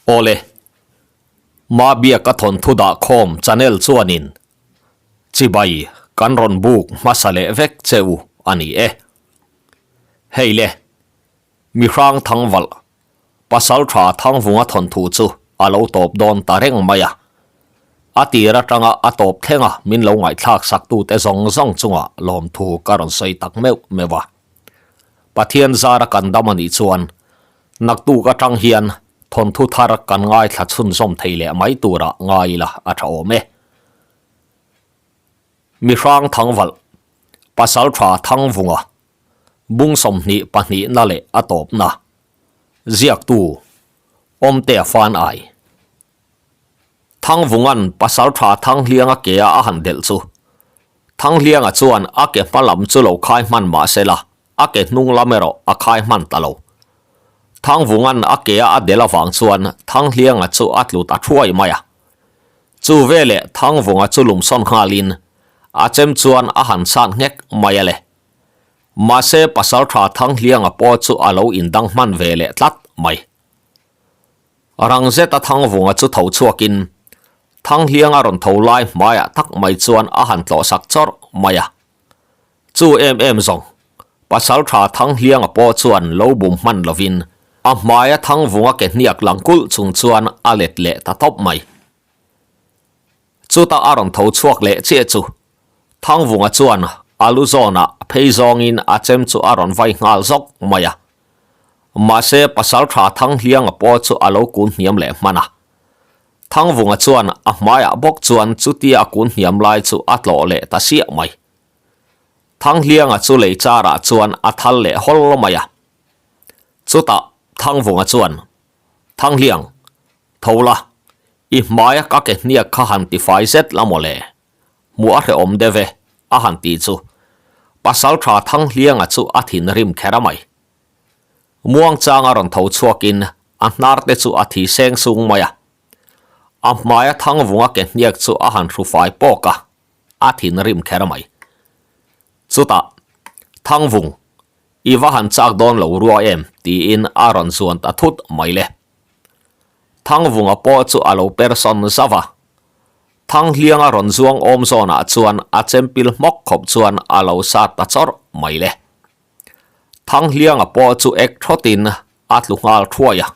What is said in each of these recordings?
Awle, Mabiaka thawnthu dah khawm channel chuanin chibai kan rawn buk hmasa leh vek che u a ni e. Hei le, Mihrang Thangvalh, Pasaltha Thangvunga thawnthu chu a lo tawp dawn ta reng mai a. A tir atanga a tawp thlenga min lo ngaihthlak saktute zawng zawng chungah lawmthu ka rawn sawi tak meuh meuh a. Pathian zara kan dam a nih chuan naktuk atang hian thawnthu thar kan ngaithla chhunzawm thei leh mai turah ngai ila a tha awm e. Mihrang Thangvalh, Pasaltha Thangvunga, Bung 22 na leh a tawpna, Ziaktu, Awmtea Fan Ai. Thangvunga'n Pasaltha Thanghlianga ke-a a han delh chu Thanghlianga chuan a ke hma lam chu lo khai hman mah se la, a ke hnung lam erawh a khai hman ta lo. Thangvunga'n a ke-a a delh avang chuan Thanghlianga chu a tlu ta thuai mai a. Chu veleh Thangvunga chu lumsawn nghalin a chem chuan a han sat nghek mai a le. Mahse Pasaltha Thanghlianga pawh chu a lo indang hman ve leh tlat mai. Rang zeta Thangvunga chu tho chhuakin Thanghlianga rawn tho lai hmaiah tak mai chuan a han tlawhsak chawrh mai a. Chu em em zawng, Pasaltha Thanghlianga pawh chuan lo bum hman lovin a hmaia Thangvunga ke hniak lang kulh chung chuan a let leh ta tawp mai. Chutah a rawn tho chhuak leh chiah chu Thangvunga chuan a lu zawnah phei zawngin a chem chu a rawn vai nghal zawk mai a. Mahse Pasaltha Thanghlianga pawh chu a lo kun hniam leh hman a. Thangvunga chuan a hmaiah bawk chuan chutia a kun hniam lai chu a tlawh leh ta siah mai. Thanghlianga chu lei charah chuan a thal leh hawl mai a. Chutah Thangvunga chuan, Thanghliang, tho la, i hmaia ka ke hniak kha han tifai zet la mawle. Hmuh a hrehawm deuh e, a han ti chu. Pasaltha Thanghlianga chu a thinrim kher a mai. Muangchang a rawn tho chhuakin a hnar te chu a thi seng sung mai a. A hmaia Thangvunga ke hniak chu a han hru fai pawk a, a thinrim kher mai. Chutah, Thangvung, i va han chak dawn lo rua em? tiin a rawn zuan ta thut mai le. Thangvunga pawh chu a lo per sawn zauh a. Thanghlianga rawn zuang awm zawnah chuan a chempil hmawk khawp chuan a lo sat ta chawrh mai le. Thanghlianga pawh chu ek thawtin a tlu nghal thuai a.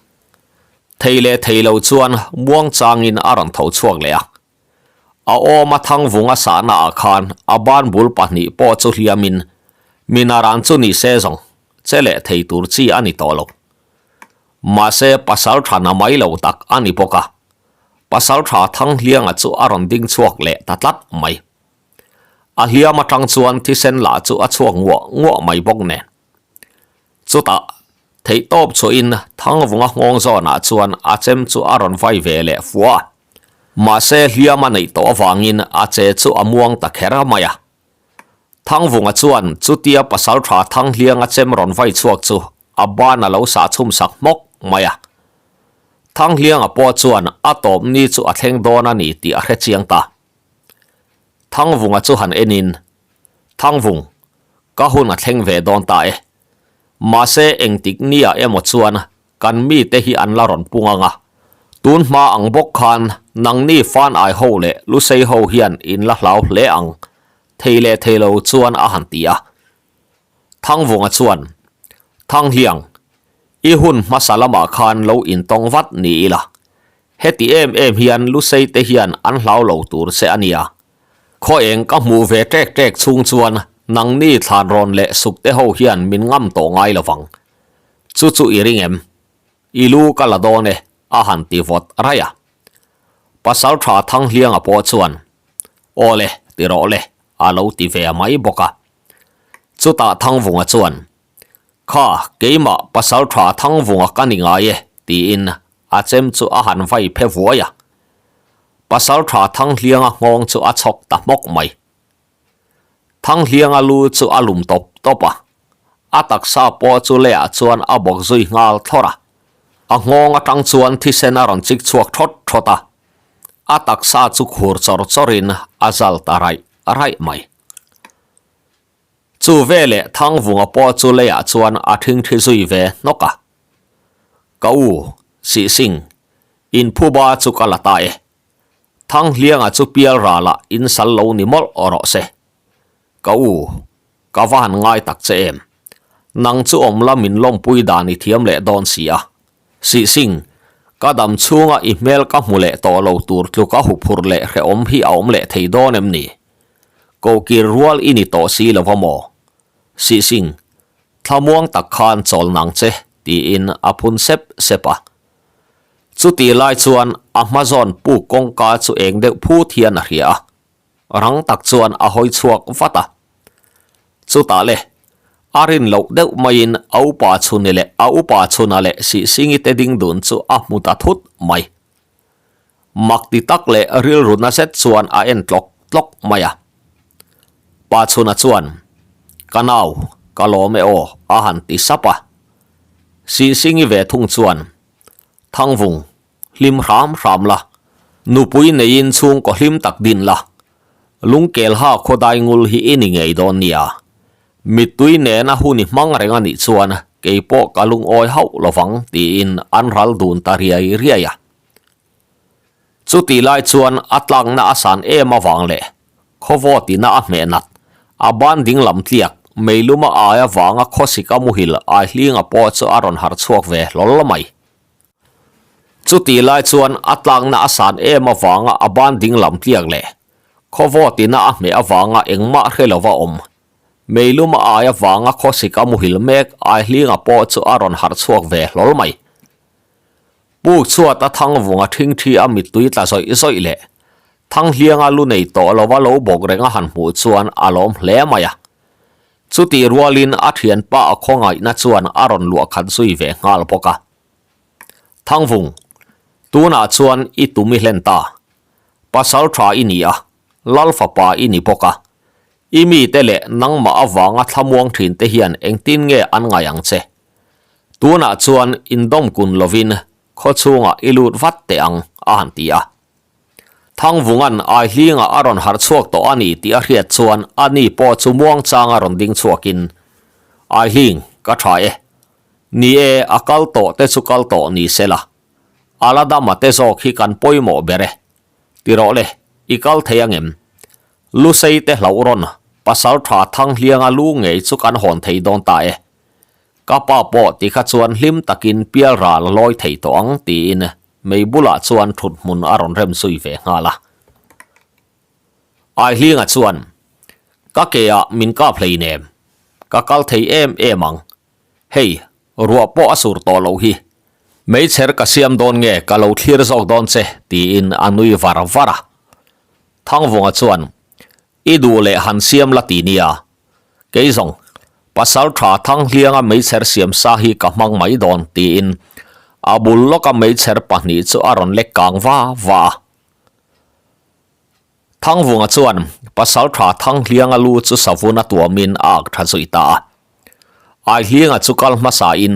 Thei leh thei lo chuan muang changin a rawn tho chhuak leh a. A awma Thangvunga sahna ah khan a ban bul pahnih pawh chu hliamin minaran chu ni se zawng che leh thei tur chi a ni tawh lo. Mahse pasal tha na mai lo tak a ni bawk a. Pasal tha Thanghlianga chu a rawn ding chhuak leh ta tlat mai. A hliam atang chuan thisen lah chu a chhuak nguah nguah mai bawk nen. Chutah, theihtawp chhuahin Thangvunga nghawng zawnah chuan a chem chu a rawn vai ve leh fua a. Mahse hliam a neih tawh avangin a che chu a muang ta kher mai a. Thangvunga chuan chutia Pasaltha Thanghlianga chem rawn vai chhuak chu a ban a lo sah chhum sak hmawk mai a. Thanghlianga pawh chuan a tawp ni chu a thleng dawn a ni tih a hre chiang ta. Thangvunga chu han enin, Thangvung, ka hun a thleng ve dawn ta e. Mahse engtik nia emaw chuan kan mite hi an la rawn pung ang a. Tun hma ang bawk khan nangni fan ai ho leh lusei ho hian in la hlau hle ang, thei leh thei lo chuan a han ti a. Thangvunga chuan, Thanghliang, i hun hmasa lamah khan lo intawng vat ni ila. Heti em em hian Lusei te hian an hlau lo tur che a nia. Khaw eng ka hmuh ve ṭek ṭek chhung chuan nangni thlan rawn leh suk te ho hian min ngam tawh ngai lo vang. Chu chu i ring em? I lu ka la dawn e, a han ti vawt raih a. Pasalṭha Thanghlianga pawh chuan, Aw le, ti rawh le, a lo ti ve mai bawk a. Chutah Thangvunga chuan, Kha, keimah Pasalṭha Thangvunga ka ni ngai e, tiin A chem chu a han vai phe vuai a, Pasalṭha Thanghlianga nghawng chu a chhawk ta hmawk mai. Thanghlianga lu chu a lum tawp tawp a, a taksa pawh chu leiah chuan a bawk zui nghal thlawr a. A nghawng atang chuan thisen a rawn chik chhuak thawt thawt a, a taksa chu khur chawr chawrin a zal ta raih raih mai. Chu veleh Thangvunga pawh chu leiah chuan a thingthi zui ve hnawk a. Ka u, Sihsing, Inphuba chu ka la ta e. Thanghlianga chu pial ralah in sal lo ni mawlh rawh se. Ka u, ka va han ngai tak che em. Nang chu awm la min lawmpui dan i thiam leh dawn si a. Sihsing, ka dam chhunga i hmel ka hmu leh tawh lo tur tluka huphurh leh hrehawm hi a awm leh thei dawn em ni? Kokir rual i ni tawh si lo va maw? Sihsing, thlamuang tak khan chawl nang che, tiin a phun sep sep a. Chutih lai chuan a hma zawn puk kawngka chu eng deuh phut hian a hria a, rang tak chuan a hawi chhuak vat a. Chutah le, a rin loh deuh maiin a upa chhuni leh a upa chhuna leh Sihsingi te ding dun chu a hmu ta thut mai. Mak ti tak leh rilru na zet chuan a en tlawk tlawk mai a. Pa chhuna chuan, Ka nau, ka lawm e aw, a han ti sap a. Sihsingi ve thung chuan, Thangvung, hlim hram hram la, nupui neiin chhungkaw hlim tak din la, lungkelha khawdai ngul hi i ni ngei dawn nia. Mittui nena hun i hmang reng a nih chuan kei pawh ka lungawi hauh lovang tiin an ral dun ta riai riai a. Chutih lai chuan a tlakna a san em avang leh khawvawtina a hmeh nat, a ban ding lam tliak, meiluma ai avanga khawsik a muhil Aihlinga pawh chu a rawn harh chhuak ve hlawl mai. Chutih lai chuan a tlakna a san em avanga a ban ding lam tliak leh khawvawtina a hmeh avanga engmah hre lova awm, meiluma ai avanga khawsik a muhil mek Aihlinga pawh chu a rawn harh chhuak ve hlawl mai. Puk chhuat a thang vung a thing thi a mittui tla zawih zawih leh Thanghlianga lu nei tawh lova lo bawk reng a han hmuh chuan a lawm hle mai a. Chutih rualin a thianpa a khawngaihna chuan a rawn luah khat zui ve nghal bawk a. Thangvung, tunah chuan i tum i hlen ta. Pasal tha i ni a, Lal fapa i ni bawk a. I mite leh nangmah avanga thlamuang thinte hian engtin nge an ngai ang che? Tunah chuan indawm kun lovin khaw chhungah i lut vat teh ang, a han ti a. Thangvunga'n Aihlingah a rawn harh chhuak tawh a ni tih a hriat chuan a ni pawh chu muangchanga rawn ding chhuakin, Aihling, ka tha e. Ni e, a kal tawh te chu kal tawh ni se la. A la dama te zawk hi kan pawimawh ber e. Ti rawh le, i kal thei angem? Lusei te hlauh rawn, pasal tha Thanghlianga lu ngei chu kan hawn thei dawn ta e. Ka pa pawh ti kha chuan hlim takin pial ral a lawi thei tawh ang tiin mei bulah chuan thut hmun a rawn rem zui ve nghal a. Aihlinga chuan, Ka ke ah min kap hleinem, ka kal thei em em ang. Hei, ruah pawh a sur tawh loh hi. Meichher ka siam dawn nge ka lo thlir zawk dawn che tiin a nui var var a. Thangvunga chuan, I duh leh han siam la ti nia. Kei zawng, pasal tha Thanghlianga meichher siam sa hi ka hmang mai dawn tiin a bul lawka meichher pahnih chu a rawn lek kang va va a. Thangvunga chuan pasal tha Thanghlianga lu chu savun a tuamin a ak tha zui ta a. Aihlinga chu kal hmasain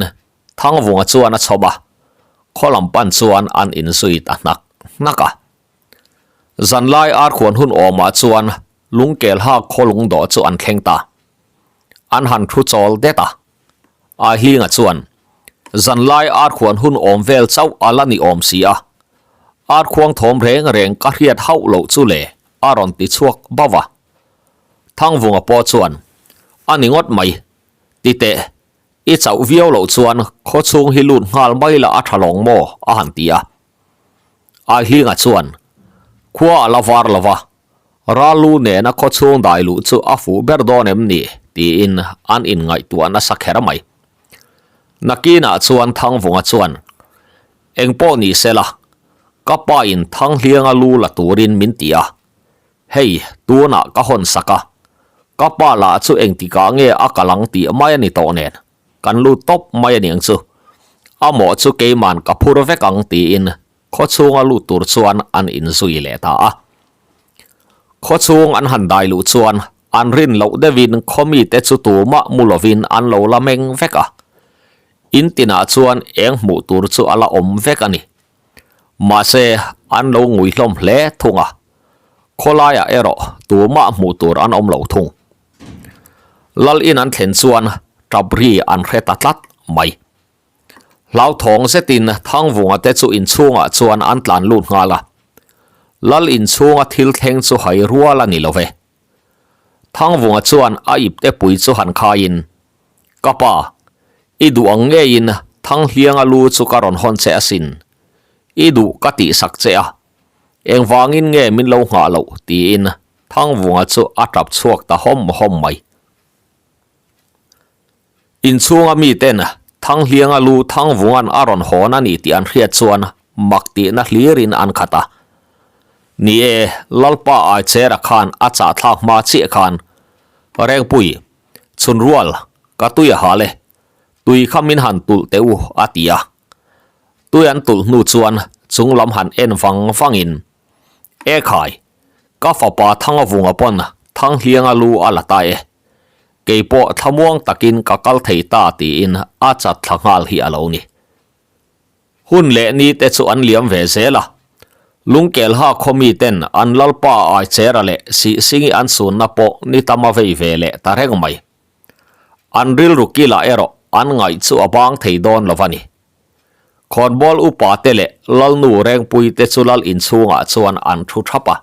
Thangvunga chuan a chhawm a, khaw lam pan chuan an inzui ta hnak hnak a. Zanlai arkhuan hun awmah chuan lungkel hak khaw lungdawh chu an thleng ta. An han thu chawl det a. Aihlinga chuan, Zanlai arkhuan hun awm vel chauh a la ni awm si a. Arkhuang thawm reng reng ka hriat hauh loh chu le, a rawn ti chhuak bauh a. Thangvunga pawh chuan, A ni ngawt mai. Ti teh, i chauh viau loh chuan khaw chhung hi lut nghal mai la a tha lawng maw? a han ti a. Aihlinga chuan, Khua a la var lo va, Ralu nena khaw chhung dai luh chu a fuh ber dawn em ni? tiin an inngaihtuah nasa kher mai. Nakinah chuan Thangvunga chuan, Eng pawh ni se la, ka pa in Thanghlianga lu la turin min ti a, hei tunah ka hawn sak a, ka pa lah chu engtikah nge a kal ang tih mai a ni tawh nen. Kan lut tawp mai a niang chu. A mawh chu keiman ka phur vek ang tiin khaw chhunga lut tur chuan an inzui leh ta a. Khaw chhung an han dai luh chuan an rin loh deuhin khaw mite chu tumah mu lovin an lo la meng vek a. In tinah chuan eng hmuh tur chu a la awm vek a ni. Mahse an lo ngui hlawm hle thung a. Khawlaiah erawh tumah hmuh tur an awm lo thung. Lal in an thlen chuan tap ri an hre ta tlat mai. Hlauthawng zetin Thangvunga te chu inchhungah chuan an tlan lut nghal a. Lal inchhunga thil thleng chu hai rual a ni lo ve. Thangvunga chuan a ipte pui chu han khaiin, Ka pa, i duh ang ngeiin Thanghlianga lu chu ka rawn hawn che asin. I duh ka tihsak che a. Engvangin nge min lo nghah loh? tiin Thangvunga chu a tap chhuak ta hawm hawm mai. Inchhunga miten Thanghlianga lu Thangvunga'n a rawn hawn a ni tih an hriat chuan mak tihna hlirin an khat a. Ni e, Lalpa Aichera khan a chahthlak hma chiah khan, Rengpui, chhunrual, ka tui a hal e, tui kha min han tulh teh u, a ti a. Tui an tulh hnu chuan chung lam han en vang vangin, E khai, ka fapa Thangavunga pawn Thanghlianga lu a la ta e. Kei pawh thlamuang takin ka kal thei ta tiin a chat thla nghal hi a lo ni. Hun leh ni te chu an liam ve zel a. Lungkelha khaw mi ten an Lalpa Aichera leh Sihsingi an sunna pawh ni tam a vei ve leh ta reng mai. An rilru kilah erawh an ngaih chu a bang thei dawn lo va ni. Khawnbawl upa te leh Lalnu Rengpui te chu Lal inchhungah chuan an thu thap a.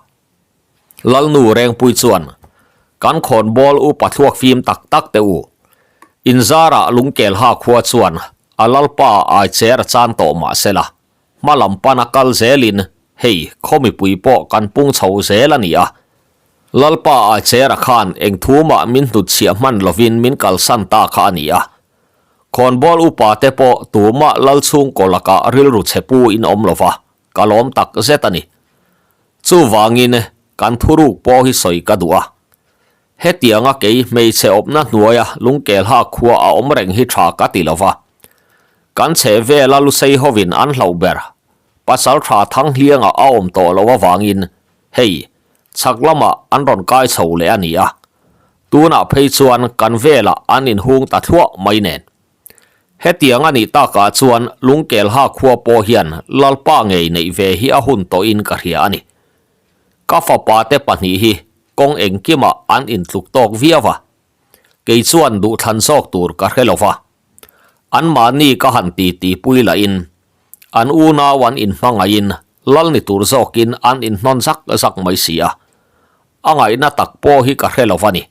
Lalnu Rengpui chuan, Kan khawnbawl upa thluak fim tak tak teh u. Inzarah Lungkelha khua chuan a Lalpa Aicher a chan tawh mah sela, hma lam pana kal zelin hei khaw mipui pawh kan pung chho zel a ni a. Lalpa Aichera khan eng thu mah min hnutchhiah hman lovin min kalsan ta kha a ni a. Khawnbawl upa te pawh tumah Lal chhungkaw lakah rilru chhe pu in awm lova, ka lawm tak zet a ni. Chuvangin kan thuruk pawh hi sawi ka duh a. Hetianga kei hmeichhe awpna hnuaia Lungkelha khua a awm reng hi tha ka ti lova. Kan chheh vela Lusei hovin an hlauh ber pasal tha Thanghlianga a awm tawh loh avangin hei chhak lamah an rawn kai chho leh a ni a. Tunah phei chuan kan velah an inhung ta thluah mai nen. Hetiang a nih takah chuan Lungkelha khua pawh hian Lalpa ngei neih ve hi a hun tawhin ka hria a ni. Ka fapa te pahnih hi kawng engkimah an intluk tawk viau a, kei chuan duhthlan zawk tur ka hre lo va. Anmahni ka han titi pui lahin an unau an inhmangaihin lal ni tur zawkin an inhnawn zak zak mai si a, a ngaihna tak pawh hi ka hre lo va ni.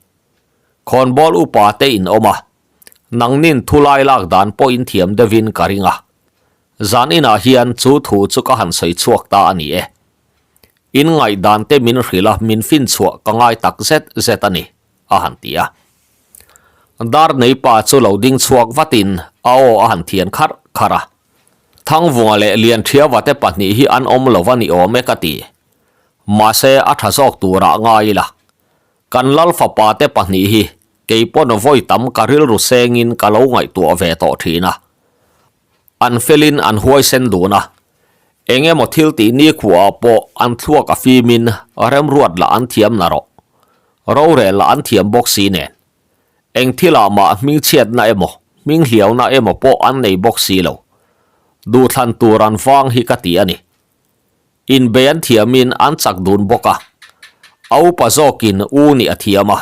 Khawnbawl upa te in awm a, Nangnin thu lai lak dan pawh in thiam deuhin ka ring a, zan inah hian chu thu chu ka han sawi chhuak ta a ni e. In ngaihdan te min hrilh a, min fin chhuah ka ngai tak zet zet a ni, a han ti a. Darnei pa chu lo ding chhuak vatin a aw a han thian kharh kharh a. Thangvunga leh Lianthiava te pahnih hi an awm lo va ni awm e ka ti. Mahse a tha zawk turah ngai ila. Kan lal fapa te pahnih hi kei pawn vawi tam ka rilru sengin ka lo ngaihtuah ve tawh thin a. An felin an huaisen dun a, eng emaw thil tih nikhuaah pawh an thluak a fimin remruat lah an thiam na rawh. Rorel lah an thiam bawk si nen. Eng thilah mah hmingchhiatna emaw hminghliauna emaw pawh an nei bawk si lo. Duhthlan tur an vang hi ka ti a ni. Inbei an thiamin an chak dun bawk a, a upa zawkin u nih a thiam a,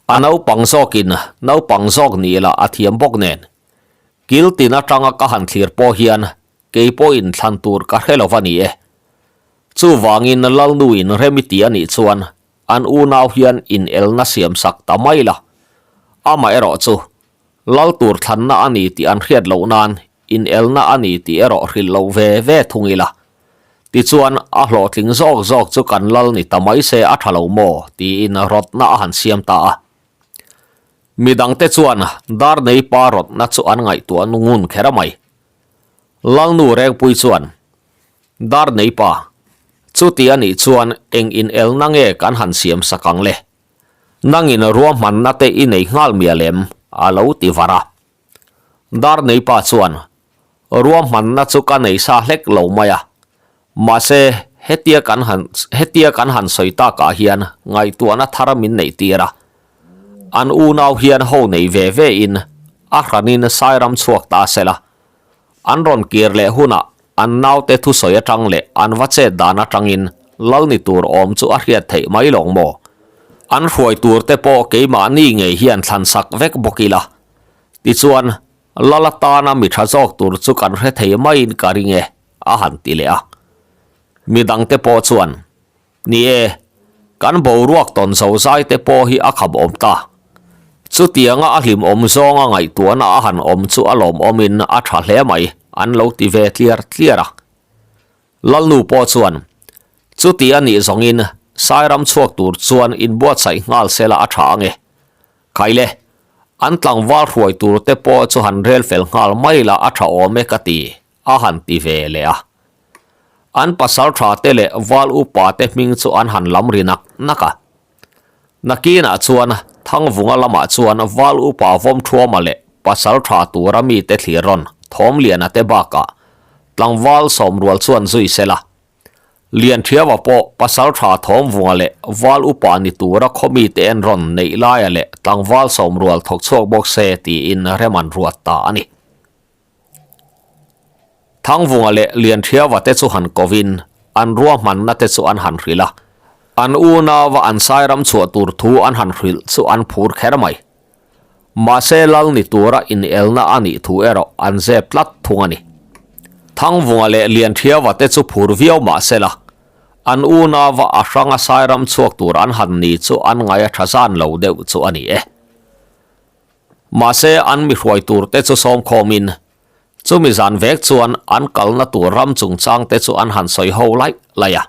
a naupang zawkin naupang zawk nih lah a thiam bawk nen. Kil tin atanga ka han thlir pawh hian kei pawhin thlan tur ka hre lo va ni e. Chuvangin Lalnuin rem i ti a nih chuan an unau hian inelna siamsak ta mai la. Amaherawh chu Lal tur thlanna a ni tih an hriat loh nan inelna a ni tih erawh hrilh loh ve ve thung ila. Tichuan, a hlawhtling zawk zawk chu kan lal ni ta mai se a tha lo maw? tiin rawtna a han siam ta a. Midangte chuan Darnei pa rawtna chu an ngaihtuah ngun kher a mai. Lalnu Rengpui chuan, Darnei pa, chuti a nih chuan eng inelna nge kan han siam sak ang le? Nangin ruahmanna te i nei nghal mial em? a lo ti var a. Darnei pa chuan, Ruahmanna chu ka nei sa hlek lo mai a. Mahse, hetia kan han hetia kan han sawi takah hian ngaihtuahna thar min neih tir a. An unau hian ho nei ve ve in a hranin Sairam chhuak ta sela. An rawn kir leh hunah an naute thusawi atang leh an va chet dan atangin lal ni tur awm chu a hriat theih mai lawng maw? An hruai tur te pawh keimahni ngei hian thlan sak vek bawk ila. Tichuan. Lal atana mi tha zawk tur chu kan hre thei maiin ka ring e, a han ti leh a. Midangte pawh chuan, Ni e, kan boruak tawn zo zai te pawh hi a kham awm ta. Chutianga a hlimawm zawnga ngaihtuahna a han awm chu a lawmawmin a tha hle mai, an lo ti ve tliar tliar a. Lalnu pawh chuan, Chuti a nih zawngin Sairam chhuak tur chuan inbuatsaih nghal sela a tha ange. Khaile, an tlangval hruai tur te pawh chu han rel fel nghal mai la a tha awm e ka ti, a han ti ve leh a. An pasal tha te leh val upa te hming chu an han lam ri nak nak a. Nakinah chuan Thangvunga lamah chuan val upa Vawmthuama leh pasal tha tura mite thlir rawn Thawmliana te bakah tlangval Sawmrual chuan zui sela. Lianthiava pawh pasal tha Thawmvunga leh val upa ni tura khaw mite en rawn neih laia leh tlangval Sawmrual thawk chhuak bawk se tiin rem an ruat ta a ni. Thangvunga leh Lianthiava te chu han kovin an ruahmanna te chu an han hrilh a, an unauva an sairam chhuah tur thu an han hrilh chu an phur kher mai. Mahse lal ni tura inelna a nih thu erawh an zep tlat thung a ni. Thangvunga leh Lianthiava te chu phur viau mahsela, an unauva a hranga sairam chhuak tur an han ni chu an ngai a tha zan lo deuh chu a ni e. Mahse an mi hruai tur te chu sawm khawmin chumi zan vek chuan an kalna tur ram chungchang te chu an han sawi ho laih laih a.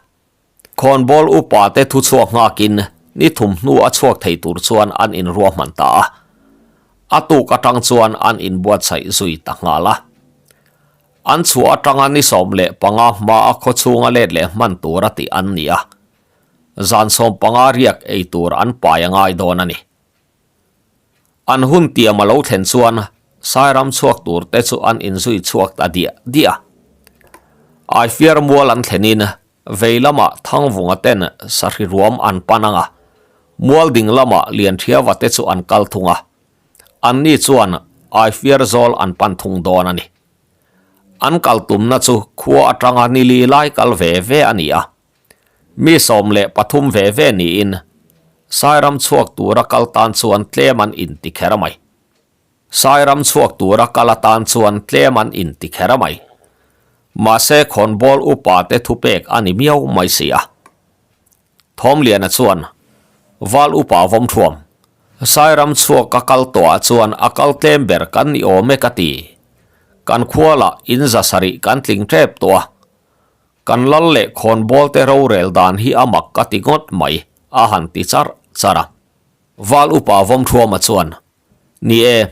Khawnbawl upa te thu chhuak nghakin ni thum hnu a chhuak thei tur chuan an inruahman ta a. A tuk atang chuan an inbuatsaih zui ta nghal a. An chhuah atanga ni 15 hma a khawchhunga let leh hman tura tih an ni a. Zan 15 riak ei tur an pai a ngai dawn a ni. An hun tiam a lo thlen chuan Sairam chhuak tur te chu an inzui chhuak ta diah diah a. Aifiar mual an thlenin vei lamah Thangvunga ten sahri ruam an pan ang a, mual ding lamah Lianthiava te chu an kal thung a. Anni chuan Aifiar zawl an pan thung dawn a ni. An kal tumna chu khua atanga nili lai kal ve ve a ni a. Mi 13 ve ve niin Sairam chhuak tura kal tan chuan tlem an inti kher mai. Sairam chhuak tura kal atan chuan tlem an inti kher mai. Mahse khawnbawl upa te thupek a ni miau mai si a. Thawmliana chuan Val upa vawm thuam. Sairam chhuak ka kal tawhah chuan a kal tlem ber kan ni awm e ka ti. Kan khualah in 700 kan tling tep tawh a. Kan lal leh khawnbawl te rorel dan hi a mak ka ti ngawt mai, a han ti charh charh a. Val upa Vawmthuama chuan, Ni e,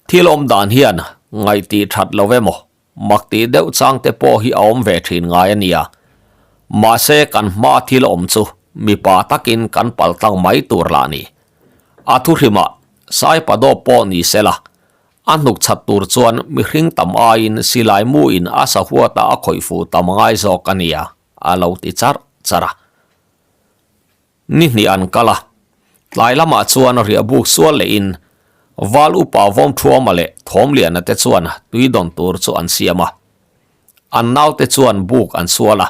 thil awm dan hian ngaihtih that lo emaw, mak tih deuh chang te pawh hi a awm ve thin ngai a nia. Mahse kan hmaa thil awm chu mipa takin kan paltlang mai tur lah ni. A thuhrimah Saipadawp pawh ni sela, A hnuk chhat tur chuan mihring tam aiin silai muin a sahuata a khawih fuh tam ngai zawk a nia, a lo ti charh charh a. Ni hnih an kal a, tlai lamah chuan riahbuk sual lehin Val upa Vawmthuama leh Thawmliana te chuan tui dawn tur chu an siam a. An naute chuan buk an sual a,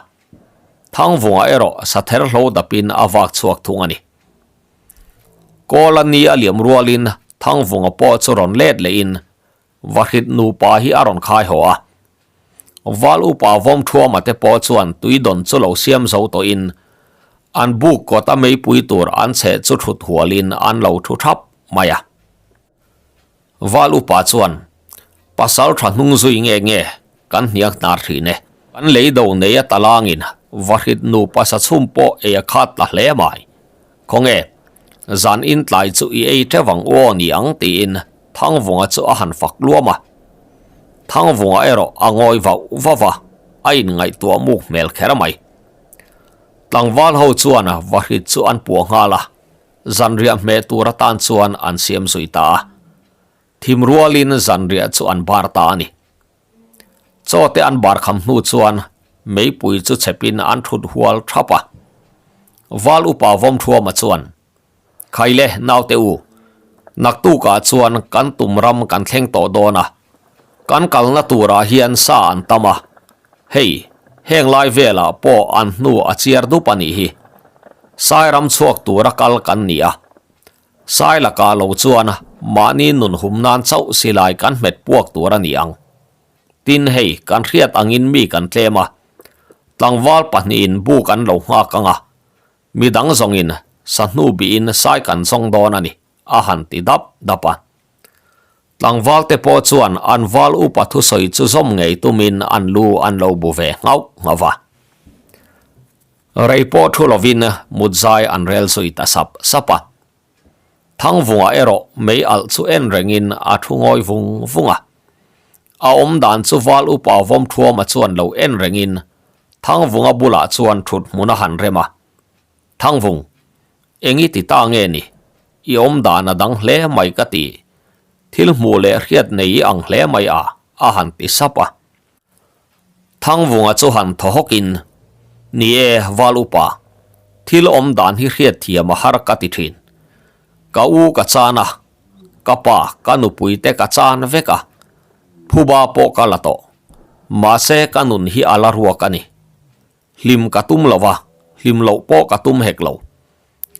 Thangvunga erawh sather hlo dapin a vak chhuak thung a ni. Kawla ni a liam rualin Thangvunga pawh chu rawn let lehin Vahrit nupa hi a rawn khai haw a. Val upa Vawmthuama te pawh chuan tui dawn chu lo siam zo tawhin an buk kawta meipui tur an chheh chu thut hualin an lo thu thap mai a. Val upa chuan, Pasal tha hnung zui nge nge kan hniak hnar thin e. Kan lei do nei a talangin Vahrit nupa sa chhum pawh ei a khat ta hle mai. Khawnge, zan in tlai chu i ei teuh ang u aw ni ang tiin Thangvunga chu a han fak luam a. Thangvunga erawh a ngawi vauh vauh a, a inngaihtuah muk hmel kher mai. Tlangval ho chuan Vahrit chu an puah nghal a. Zanriah hmeh tur atan chuan an siam zui ta a, thim rualin zanriah chu an bar ta a ni. Chaw te an bar kham hnu chuan meipui chu chhepin an thut hual thap a. Val upa Vawmthuama chuan, Khaile naute u, naktukah chuan kan tum ram kan thleng tawh dawn a, kan kalna turah hian sa an tam a, hei, heng lai velah pawh an hnu a chiar dup a nih hi. Sairam chhuak tura kal kan ni a. Sai lakah lo chuan mahni nun hum nan chauh silai kan hmet puak tur a ni ang. Tin hei, kan hriat angin mi kan tlem a, tlangval pahnihin buk an lo nghak ang a, midang zawngin sahnu bihin sai kan zawng dawn a ni, a han ti dap dap a. Tlangval te pawh chuan an val upa thusawi chu zawm ngei tumin an lu an lo bu ve nghauh nghauh a. Rei pawh thu lovin mut zai an rel zui ta sap sap a. Thangvunga erawh mei alh chu en rengin a thu ngawi vung vung a. A awm dan chu val upa Vawmthuama chuan lo en rengin Thangvunga bulah chuan thut hmun a han rem a. Thangvung, eng i ti ta nge ni? I awm dan a dang hle mai ka ti. Thil hmuh leh hriat nei i ang hle mai a, a han ti sap a. Thangvunga chu han thaw hawkin, Ni e, Val upa, thil awm dan hi hriat thiam a har ka ti thin. Ka u ka chan a, ka pa, ka nupui te ka chan vek a, phuba pawh ka la tawh. Mahse ka nun hi a la ruak a ni. Hlim ka tum lo va, hlim loh pawh ka tum hek lo.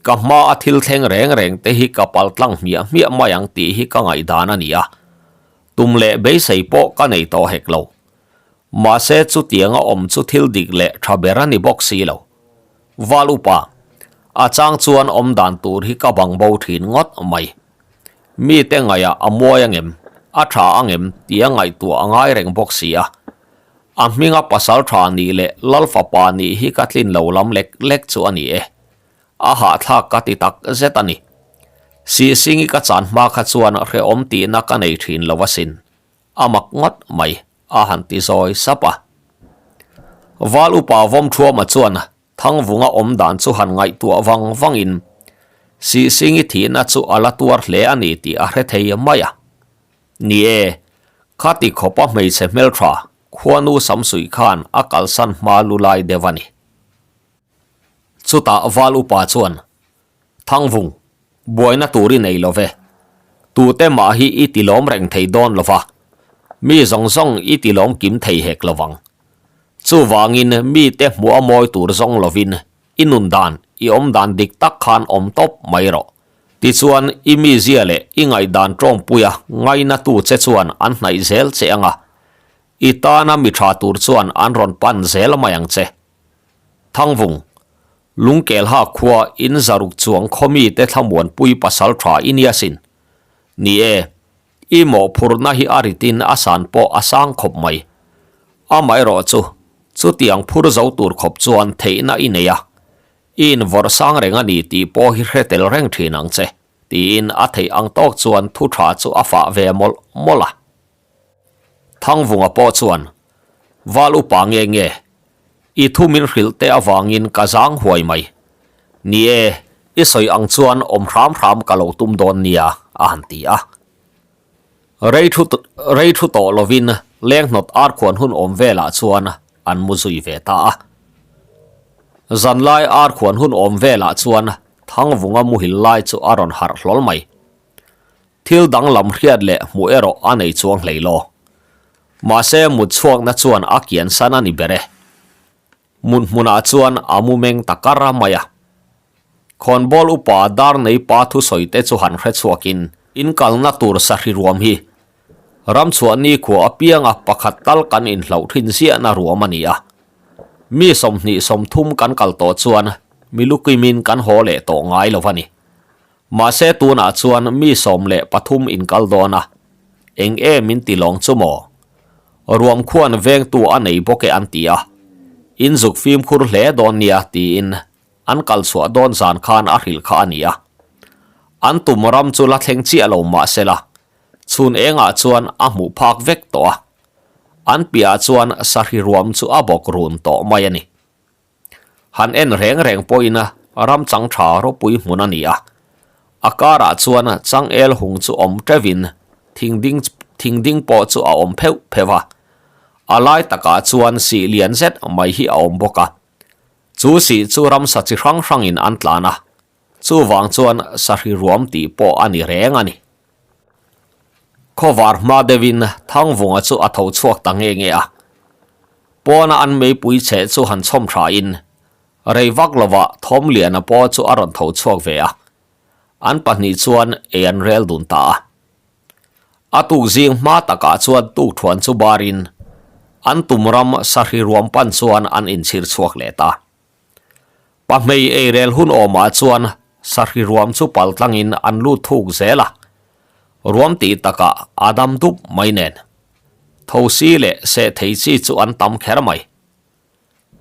Ka hma a thil thleng reng reng te hi ka pal tlang hmiah hmiah mai ang tih hi ka ngaihdan a ni a. Tum leh beisei pawh ka nei tawh hek lo. Mahse chutianga awm chu thil dik leh tha ber a ni bawk si lo. Val upa, a chang chuan awm dan tur hi ka bang bo thin ngawt mai. Mite ngaihah a muai angem, a tha angem tia ngaihtuah a ngai reng bawk si a. A hminga pasal tha nih leh lal fapa nih hi ka tlin lo lam lek lek chu a ni e. A hahthlak ka ti tak zet a ni. Sihsingi ka chan hma kha chuan hrehawm tihna ka nei thin lo asin. A mak ngawt mai, a han ti zawi sap a. Val upa Vawmthuama chuan Thangvunga awm dan chu han ngaihtuah vang vangin Sihsingi thihna chu a la tuar hle a ni tih a hre thei mai a. Ni e, khati khawpa hmeichhe hmeltha khuanu Samsuih khan a kalsan hma lu lai deuh a ni. Chutah Val upa chuan, Thangvung, buaina tur i nei lo ve. Tute mah hi i tilawm reng thei dawn lo va, mi zawng zawng i tilawm kim thei hek lo vang. Chuvangin mite hmuh a mawi tur zawng lovin i nun dan, i awm dan dik tak khan awm tawp mai rawh. Tichuan i mizia leh i ngaihdan tawngpuia ngainatu che chuan an hnaih zel che anga, i tana mi tha tur chuan an rawn pan zel mai ang che. Thangvung, Lungkelha khua in zaruk chuang khawmite thlamuanpui pasal tha i nia sin. Ni e, i mawhphurhna hi a ritin a san pawh a sang khawp mai. Amaherawh chu, chutiang phur zo tur khawp chuan theihna i nei a, i invawrh sang reng a ni tih pawh hi hre tel reng thin ang che, tiin a theih ang tawk chuan thu tha chu a fah ve mawlh mawlh a. Thangvunga pawh chuan, Val upa nge nge, i thu min hrilh te avangin ka zang huai mai. Ni e, i sawi ang chuan awm hram hram ka lo tum dawn nia, a han ti a. Rei thu rei thu tawh lovin lenghnawt arkhuan hun awm velah chuan an mu zui ve ta a. Zanlai arkhuan hun awm velah chuan Thangvunga muhil lai chu a rawn harh hlawl mai. Thil danglam hriat leh hmuh erawh a nei chuang hlei lo. Mahse mut chhuakna chuan a kian san a ni ber e. Mut hmunah chuan a mu meng ta kar a mai a. Khawnbawl upa Darnei pa thusawi te chu han hre chhuakin in kalna tur sahri ruam hi ramchhuah nikhua apianga pakhat tal kan inhlauh thin ziahna ruam a ni a. Mi 20 30 kan kal tawh chuan milukimin kan haw leh tawh ngai lo a ni. Mahse tunah chuan mi 13 inkal dawn a, eng em in ti lawng chu maw? Ruam khuan vengtu a nei bawk e an ti a, in zuk fimkhur hle dawn nia tiin an kal chhuah dawn zan khan a hrilh kha a ni a. An tum ram chu la thleng chiah lo mahsela, chhun engah chuan a hmuh phak vek tawh a, an piahah chuan sahri ruam chu a bawk run tawh mai a ni. Han en reng reng pawhin ram chang tha ropui hmun a ni a, a karah chuan changel hung chu awm teuhin thing ding thing ding pawh chu a awm pheuh pheuh a, a lai takah chuan sih lian zet mai hi a awm bawk a, chu sih chu ramsa chi hrang hrangin an tlan a, chuvang chuan sahri ruam tih pawh a ni reng a ni. Khawvar hma deuhin Thangvunga chu a tho chhuak ta nge nge a. Pawna an meipui cheh chu han chhawm thain rei vak lovah Thawmliana pawh chu a rawn tho chhuak ve a. An pahnih chuan ei an rel dun ta a. A tuk zing hma takah chuan tukthuan chu barin an tum ram sahri ruam pan chuan an inchhir chhuak leh ta. Pahmei eirel hun awmah chuan sahri ruam chu pal tlangin an lut thuk zel a, ruam tih takah a dam dup mai nen. Thosi leh seh thei chi chu an tam kher mai.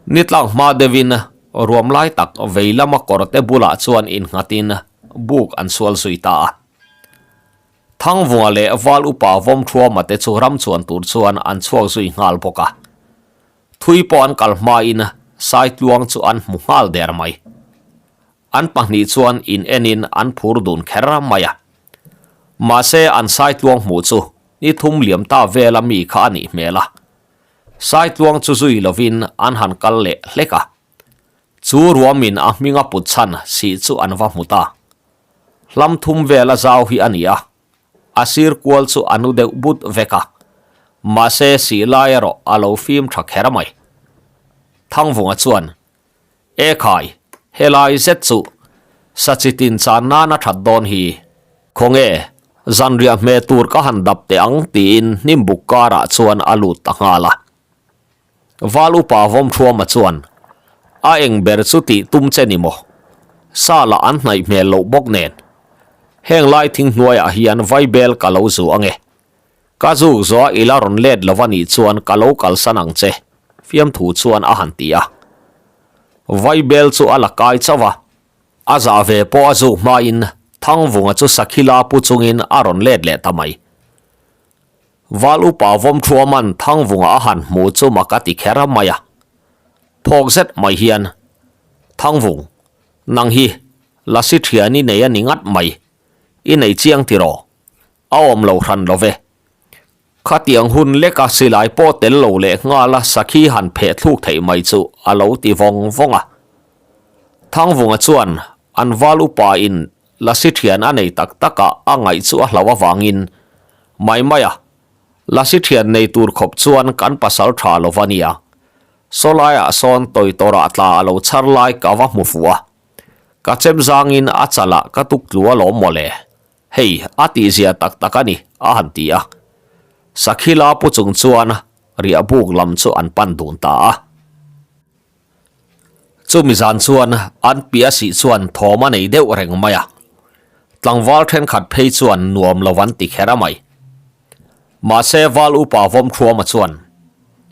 Ni tlak hma deuhin ruam lai tak vei lama kawr te bulah chuan innghatin buk an sual zui ta a. Thangvunga leh Val upa Vawmthuama te chu ram chuan tur chuan an chhuak zui nghal bawk a. Thui pawh an kal hmain Saitluang chu an hmu nghal der mai. An pahnih chuan in enin an phur dun kher mai a. Mahse an Saitluang hmuh chu ni thum liam ta vela mi kha a nih hmel a. Saitluang chu zui lovin an han kal leh hlek a. Chu ruamin a hminga put chhan sih chu an va hmu ta. Hlam thum vela zau hi a ni a. A sir kual chu a nu deuh but vek a, mahse sih lai erawh a lo fim tha kher mai. Thangvunga chuan, E khai, helai zet chu Sachitin chan nan a that dawn hi. Khawnge, zanriah hmeh tur ka han dap teh ang tiin hnimbuk karah chuan a lut ta nghal a. Val upa Vawmthuama chuan, A eng ber chu tih tum che ni maw? Sa lah an hnaih hmel loh bawk nen. Heng lai thing hnuaiah hian vaibel ka lo zu ange. Ka zuk zawh a ila rawn let lo a nih chuan ka lo kalsan ang che, fiamthu chuan a han ti a. Vaibel chu a la kai chauh a, a zah ve pawh a zuk hmain Thangvunga chu Sakhila pu chungin a rawn let leh ta mai. Val upa Vawmthuaman Thangvunga a han hmu chu mak a ti kher mai a. Phawk zet mai hian, Thangvung, nang hi Lasi thian i nei a ni ngat mai. I nei chiang tiraw? A awm lo hran lo ve. Khatiang hun leka silai pawh tel lo leh nghala sakhi han pheh thluk theih mai chu a lo ti vawng vawng a. Thangvunga chuan an val upa in Lasi thian a nei tak tak a, a ngaih chu a hlauh avangin, Mai mai a, Lasi thian nei tur khawp chuan kan pasal tha lo va nia. Saw laiah sawn tawi tawrah tla a lo chhar lai ka va hmu fuh a. Ka chem zangin a chalah ka tuk tlu alawm mawle. Hei, a tihzia tak tak a ni, a han ti a. Sakhila pu chung chuan riahbuk lam chu an pan dun ta a. Chumi zan chuan an piah sih chuan thawm a nei deuh reng mai a, tlangval thenkhat phei chuan nuam lo an ti kher a mai. Mahse Val upa Vawmthuama chuan,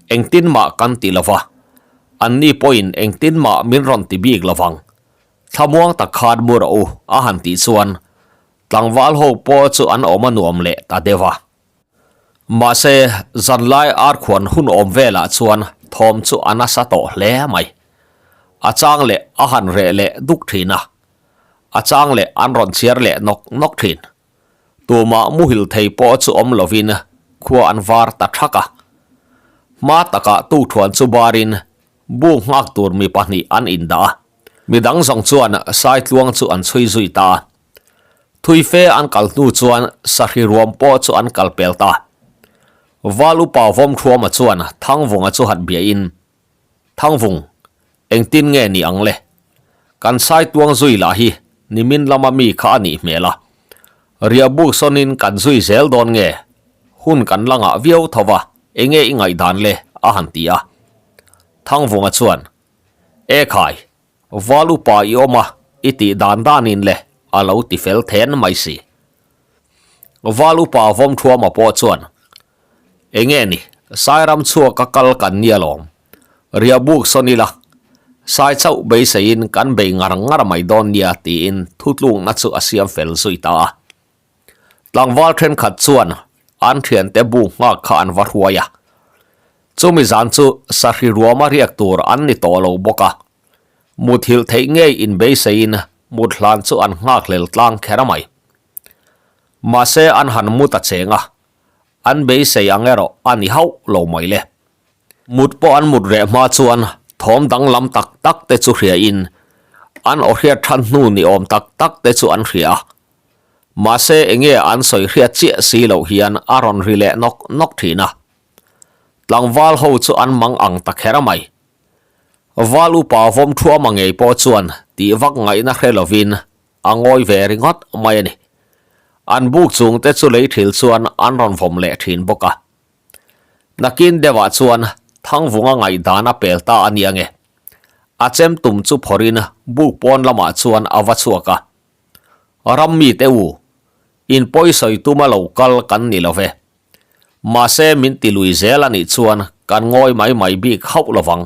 Engtin mah kan ti lo va, anni pawhin engtin mah min rawn ti bik lo vang, thlamuang tak khan mu rawh u a han tih chuan tlangval ho pawh chu an awm a nuam leh ta deuh a. Mahse, zanlai arkhuan hun awm velah chuan thawm chu a nasa tawh hle mai. A chang leh a han reh leh duk thin a, a chang leh an rawn chhiar leh nawk nawk thin. Tumah muhil thei pawh chu awm lovin khua an var ta thak a. Hma takah tukthuan chu barin bu nghak tur mi pahnih an indah a, midang zawng chuan Saitluang chu an chhui zui ta a. Thui fe an kal hnu chuan sahri ruam pawh chu an kal pel ta. Val upa Vawmthuama chuan Thangvunga chu han biahin, Thangvung, engtin nge ni ang le? Kan saituang zui lah hi nimin lama mi kha a nih hmel a. Riahbuk sawnin kan zui zel dawn nge? Hun kan la ngah viau tho va, enge i ngaihdan le? a han ti a. Thangvunga chuan, E khai, Val upa i awm a, i tih dan danin le a lo ti fel then mai si. Val upa Vawmthuama pawh chuan, Enge ni, Sairam chhuak a kal kan nia lawm. Riahbuk sawn ila, Sai chauh beiseiin kan bei ngar ngar mai dawn nia tiin thutlukna chu a siam fel zui ta a. Tlangval thenkhat chuan an thiante bu nghak kha an va hruai a. Chumi zan chu sahri ruama riak tur an ni tawh lo bawk a, muthilh theih ngei inbeiseiin mut hlan chu an nghakhlel tlang kher mai. Mahse an han mu ta cheng a, an beisei ang erawh a ni hauh lo mai le. Mut pawh an mut reh hma chuan thawm danglam tak tak te chu hriain an aw hriat than hnu ni awm tak tak te chu an hria a. Mahse enge an sawi hriat chiah si loh hian a rawn ri leh nawk nawk thin a. Tlangval ho chu an mang ang ta kher mai. Val upa Vawmthuama ngei pawh chuan tih vak ngaihna hre lovin. a ngawi ve ringawt mai a ni. An buk chung te chu lei thil chuan an rawn vawm leh thin bawk a. Nakin deuhah chuan Thangvunga ngaihdan a pel ta a nia nge. A chem tum chu phawrhin buk pawn lamah chuan a va chhuak a. Ram mite u, in pawisawi tuma lo kal kan ni lo ve. Mahse min ti lui zel a nih chuan kan ngawi mai mai bik hauh lovang.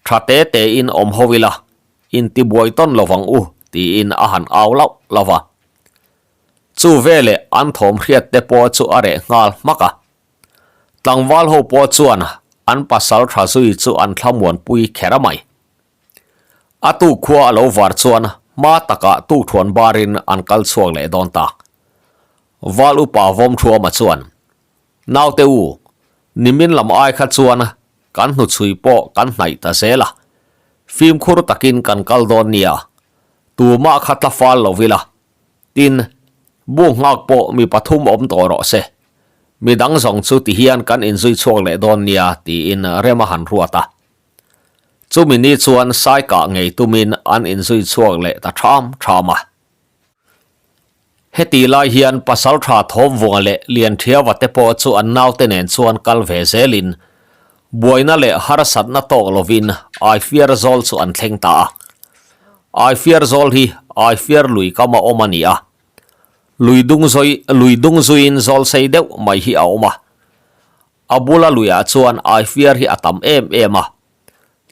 Tha te tein awm ho ila, intibuai tawn lovang u tiin a han au lauh lauh va. Chu veleh an thawm hriat te pawh chu a reh nghal hmak a. Tlangval ho pawh chuan an pasal tha zui chu an thlamuanpui kher a mai. A tuk khua a lo var chuan hma takah tukthuan barin an kal chhuak leh dawn ta. Val upa Vawmthuama chuan, Naute u, nimin lam ai kha chuan kan hnuchhui pawh kan hnaih ta zel a, fimkhur takin kan kal dawn nia, tumah kha tla fal lo ila, tin, bu nghak pawh mi pathum awm tawh rawh se, midang zawng chu tihian kan inzui chhuak leh dawn nia, tiin rem a han ruat a. Chumi ni chuan sai kah ngei tumin an inzui chhuak leh ta ṭham ṭham a. Heti lai hian Pasalṭha Thawmvunga leh Lianṭhiava te pawh chu an naute nen chuan kal ve zelin buaina leh harsatna tawk lovin Aifiar zawl chu an thleng ta a. Aifiar zawl hi Aifiar lui kama awm a ni a. Lui dung zawi lui dung zuiin zawl sei deuh mai hi a awm a. A bula luiah chuan Aifiar hi a tam em em a.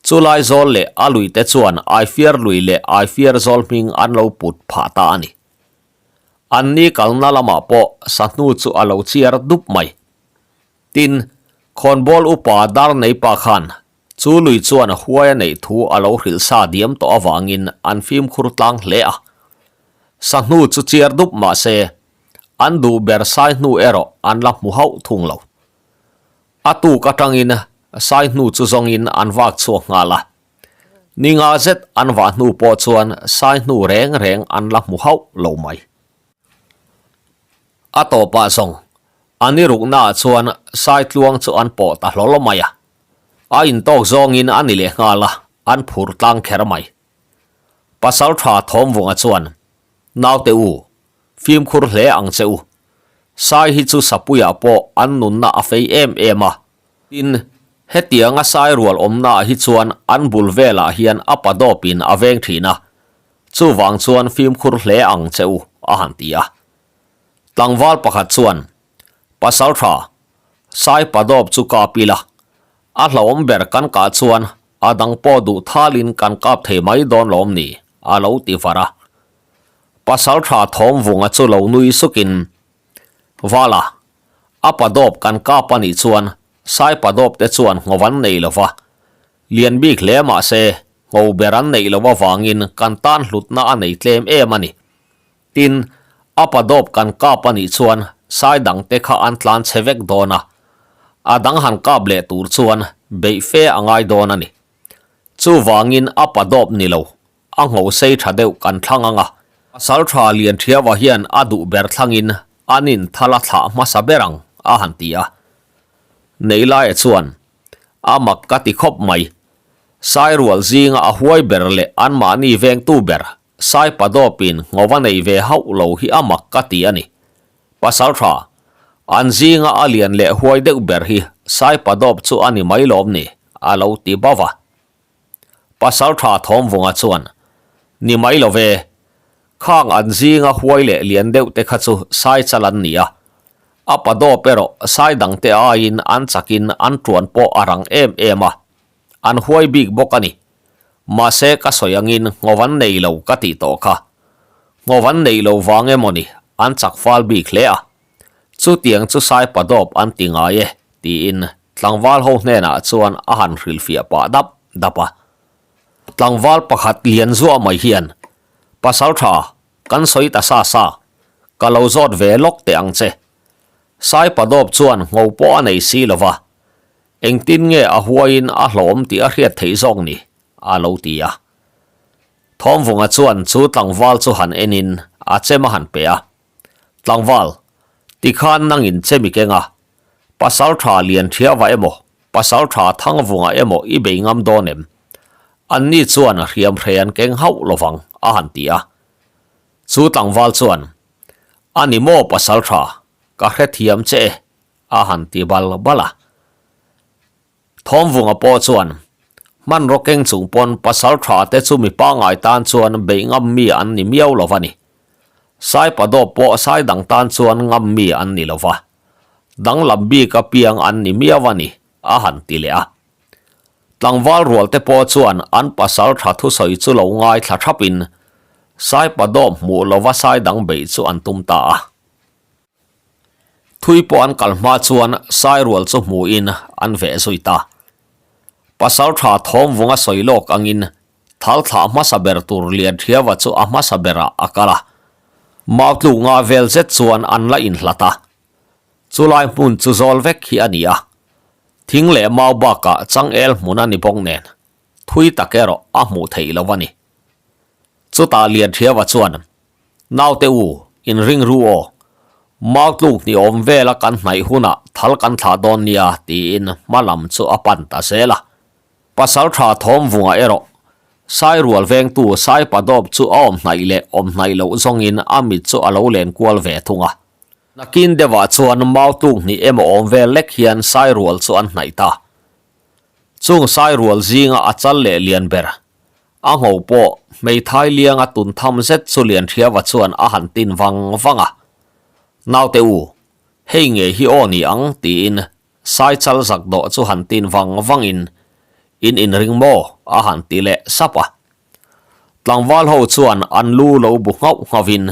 Chulai zawl leh a luite chuan Aifiar lui leh Aifiar zawl hming an lo put phah ta a ni. Anni kalna lamah pawh sahnu chu a lo chiar dup mai. Tin, khawnbawl upa Darneipa khan chu lui chuan huai a neih thu a lo hrilh sa diam tawh avangin an fimkhur tlang hle a. Sahnu chu chiar dup mah se, An duh ber sai hnu erawh an la hmu hauh thung lo. A tuk atangin sai hnu chu zawngin an vak chhuak nghal a. Ni nga zet an vah hnu pawh chuan sai hnu reng reng an la hmu hauh lo mai. A tawpah zawng an i ruknaah chuan sai tluang chu an pawh ta hlawl mai a. A intawk zawngin a ni leh nghal a, an phur tlang kher mai. Pasaltha Thawmvunga chuan, Naute u, Fimkhur hle ang che u. Sai hi chu Sapuiah pawh an nunna a fei em em a. Tin, hetianga sai rual awmnaah hi chuan an bul velah hian a pa dawpin a veng thin a, chuvang chuan fimkhur hle ang che u, a han ti a. Tlangval pakhat chuan, Pasaltha, sai pa dawp chu kap ila, a hlauhawm ber kan kah chuan a dang pawh duh thalin kan kap thei mai dawn lawm ni, a lo ti var a. Pasaltha Thawmvunga chu lo nui sukin, Vala, a padawp kan kap a nih chuan Saipadawp te chuan ngho an nei lo va, lian bik hle mah se ngho ber an neih loh avangin kan tan hlutna a nei tlem em a ni. Tin, a padawp kan kap a nih chuan sai dangte kha an tlan chhe vek dawn a, a dang han kap leh tur chuan beih fe a ngai dawn a ni. Chuvangin a padawp ni lo, A ngho sei tha deuh kan thlang ang a, pasal tha lian thiava hian a duh ber thlangin an in thal a thlah hmasa ber ang, a han ti a. Neilaia chuan, A mak ka ti khawp mai. Sairual zinga a huai ber leh anmahni vengtu ber Saipadawpin ngho va nei ve hauh lo hi a mak ka ti a ni. Pasal tha, an zinga a lian leh huai deuh ber hi Saipadawp chu a ni mai lawm ni, a lo ti bauh a. Pasaltha Thawmvunga chuan, Ni mai lo ve, khang an zinga huai leh lian deuh te kha chu sai chal an ni a, a pa dawp erawh sai dangte aiin an chakin an tuan pawh a rang em em a, an huai bik bawk a ni. Mahse ka sawi angin ngho an nei lo ka tih tawh kha. Ngho an neih lo vang emaw ni an chak fal bik hle a. Chutiang chu sai pa dawp an ti ngai e, tiin tlangval ho hnenah chuan a han hrilhfiah pah dap dap a. Tlangval pakhat lian zuah mai hian, Pasal tha, kan sawi ta sa sa, ka lo zawt ve lawk teh ang che. Sai pa dawp chuan ngho pawh a nei si lo va, engtin nge a huaiin a hlawm tih a hriat theih zawk ni? a lo ti a. Thawmvunga chuan chu tlangval chu han enin a chem a han pe a. Tlangval, tikhan nangin che mi keng a, pasal tha lian thiava emaw, pasal tha thangvunga emaw i bei ngam dawn em? Anni chuan hriamhrei an keng hauh lovang, a han ti a. Chu tlangval chuan, A ni maw pasaltha, ka hrethiam che e, a han ti bal bal a. Thawmvunga pawh chuan, Hmanraw keng chung pawn pasaltha te chu mi pangngai tan chuan beih ngam mi an ni miau lo va ni. Saipadawp pawh sai dang tan chuan ngam mi an ni lo va. Danglam bik apiang an ni miau a ni, a han ti leh a. Tlangval rual te pawh chuan an pasal tha thusawi chu lo ngaithla thapin Saipadawp hmuh lova sai dang beih chu an tum ta a. Thui pawh an kal hma chuan sai rual chu hmuhin an veh zui ta. Pasal tha thawmvunga sawi lawk angin thal thlah hmasa ber tur Lianhriava chu a hmasa berah a kal a. Mautluk nga vel zet chuan an la inhlat a. Chulai hmun chu zawl vek hi a ni a. Thing leh mau bakah changel hmun a ni bawk nen, thui tak erawh a hmuh theih lo a ni. Chutah Lianhriava chuan, Naute u, inring ru aw. Mau tluk ni awm vela kan hnaih hunah thal kan thlah dawn nia, tiin hma lam chu a pan ta zel a. Pasaltha Thawmvunga erawh Sairual vengtu Saipadawp chu a awm hnaih leh awm hnaih loh zawngin a mit chu a lo len kual ve thung a. Nakin deuhah chuan mau tluk hnih emaw awm vel lek hian Sairual chu an hnaih ta. Chung Sairual zinga a chal leh lian ber a ngho pawh hmeithai lianga tun tham zet chu Lianhriava chuan a han tin vang vang a. Naute u, hei ngei hi aw ni ang tiin Sai chal zak dawh chu han tin vang vangin, In inring maw? a han ti leh sap a. Tlangval ho chuan an lu lo bu nghauh nghauvin,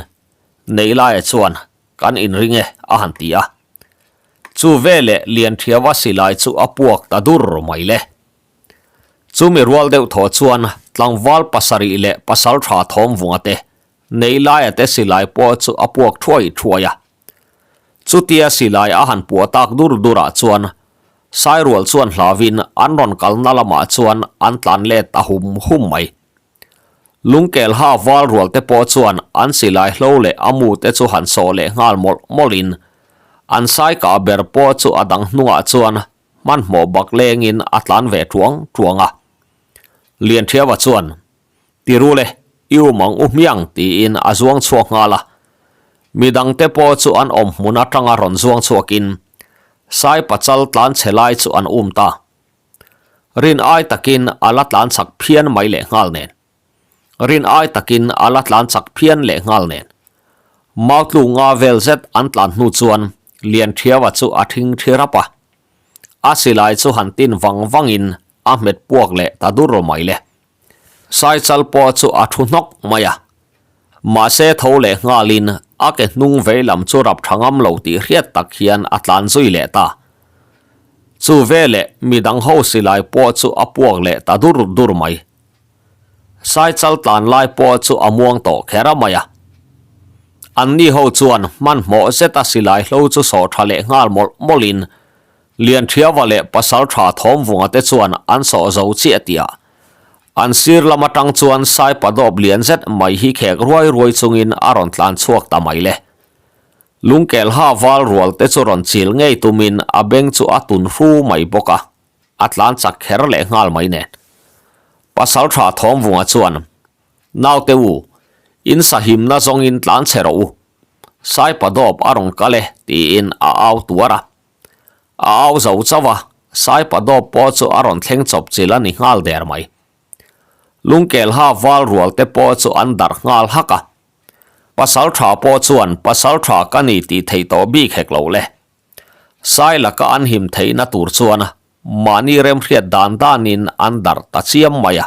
Neilaia chuan, Kan inring e, a han ti a. Chu veleh Lianṭhiava silai chu a puak ta dur mai le. Chumi rual deuh thaw chuan tlangval pasarih leh pasalṭha thawmvunga te, Neilaia te silai pawh chu a puak thuai thuai a. Chutia silai a han puah tak dur durah chuan Sairual chuan hlauin an rawn kalna lamah chuan an tlan let ta hum hum mai. Lungkel ha val rual te pawh chuan an silai hlo leh a mu te chu han sawh leh nghal mawlh mawlhin an sai kah ber pawh chu a dang hnungah chuan hmanhmawh bak lengin a tlan ve tuang tuang a. Lianṭhiava chuan Ti rul e, i um ang u hmiang tiin a zuang chhuak nghal a. Midangte pawh chu an awm hmun atanga rawn zuang chhuakin Sai pachal tlan chhe lai chu an um ta. Rin ai takin a la tlan chak phian mai leh nghal nen. Rin ai takin a la tlan chak phian leh nghal nen. Mautlu nga vel zet an tlan hnu chuan Lianṭhiaua chu a thing thi rap a. A silai chu han tin vang vangin a hmet puak leh ta dur mai le. Saichal pawh chu a thu hnawk mai a. Mahse tho leh nghalin a ke hnung vei lam chu rap tha ngam lo tih hriat tak hian a tlan zui leh ta. Chu veleh midang ho silai pawh chu a puak leh ta dur dur mai. Saichal tlan lai pawh chu a muang tawh kher a mai a. Anni ho chuan hmanhmawh zeta silai hlo chu sawh tha leh nghal mawlh mawlhin Lianṭhiava leh Pasalṭha Thawmvunga te chuan an sawh zo chiah tih ah an sir lam aṭang chuan Saipadawp lian zet mai hi khek ruai ruai chungin a rawn tlan chhuak ta mai le. Lungkel ha val rual te chu rawn chil ngei tumin a beng chu a tun hru mai bawk a, a tlan chak kher leh nghal mai nen. Pasalṭha Thawmvunga chuan, Naute u, in sahimna zawngin tlan chhe rawh u. Saipadawp a rawn kal e, tiin a au tuar a. A au zo chauh a, Saipadawp pawh chu a rawn thleng chawp chilh a ni nghal der mai. Lungkel ha val rual te pawh chu an darh nghal hak a. Pasal tha pawh chuan pasal tha ka ni tih theih tawh bik hek lo le. Sai laka an him theihna tur chuan mahni remhriat dan danin an darh ta chiam mai a.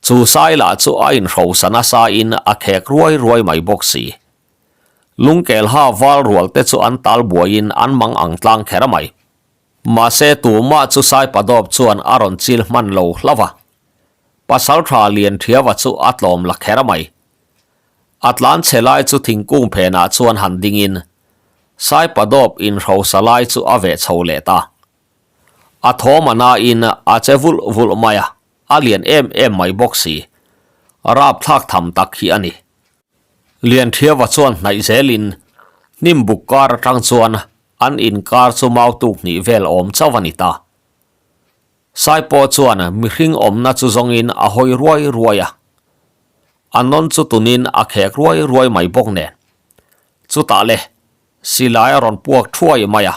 Chu sai lah chu a inhrosa nasa in a khek ruai ruai mai bawk si. Lungkel ha val rual te chu an tal buaiin an mang ang tlang kher mai. Mahse tumah chu Saipadawp chuan a rawn chil hman lo hlauh a. Pasaltha Lianṭhiava chu a tlawm la kher mai. A tlan chhe lai chu thingkung phenah chuan han dingin Saipadawp inhrosa lai chu a veh chho leh ta. A thawm a nain a che vulh vulh mai a, a lian em em mai bawk si. Rapthlak tham tak hi a ni. Lianṭhiava chuan hnaih zelin hnim buk kar atang chuan an inkar chu mau tuk hnih vel awm chauh a ni ta. Sai pawh chuan mihring awmna chu zawngin a hawi ruai ruai a. A nawn chu tunin a khek ruai ruai mai bawk nen. Chutah le, silai a rawn puak thuai mai a.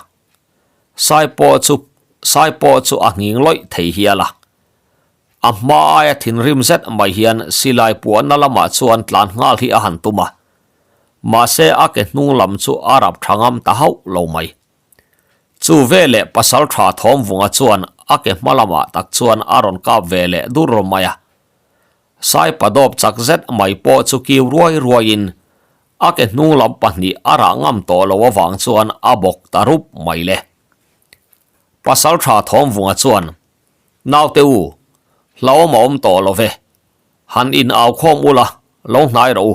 Sai pawh chu sai pawh chu a nghing lawih thei hial a. A hma aia thinrim zet mai hian silai puahna lamah chuan tlan nghal hi a han tum a. Mahse a ke hnung lam chu a rap tha ngam ta hauh lo mai. Chu veleh pasal tha Thawmvunga chuan a ke hma lamah tak chuan a rawn kap ve leh dur mai a. Saipa dawp chak zet mai pawh chu kiu ruai ruaiin a ke hnung lam pahnih a rah ngam tawh lo avang chuan a bawk ta rup mai le. Pasal tha Thawmvunga chuan, Naute u, hlauhawm a awm tawh lo ve. Han in au khawm ula, lo hnai rawh u.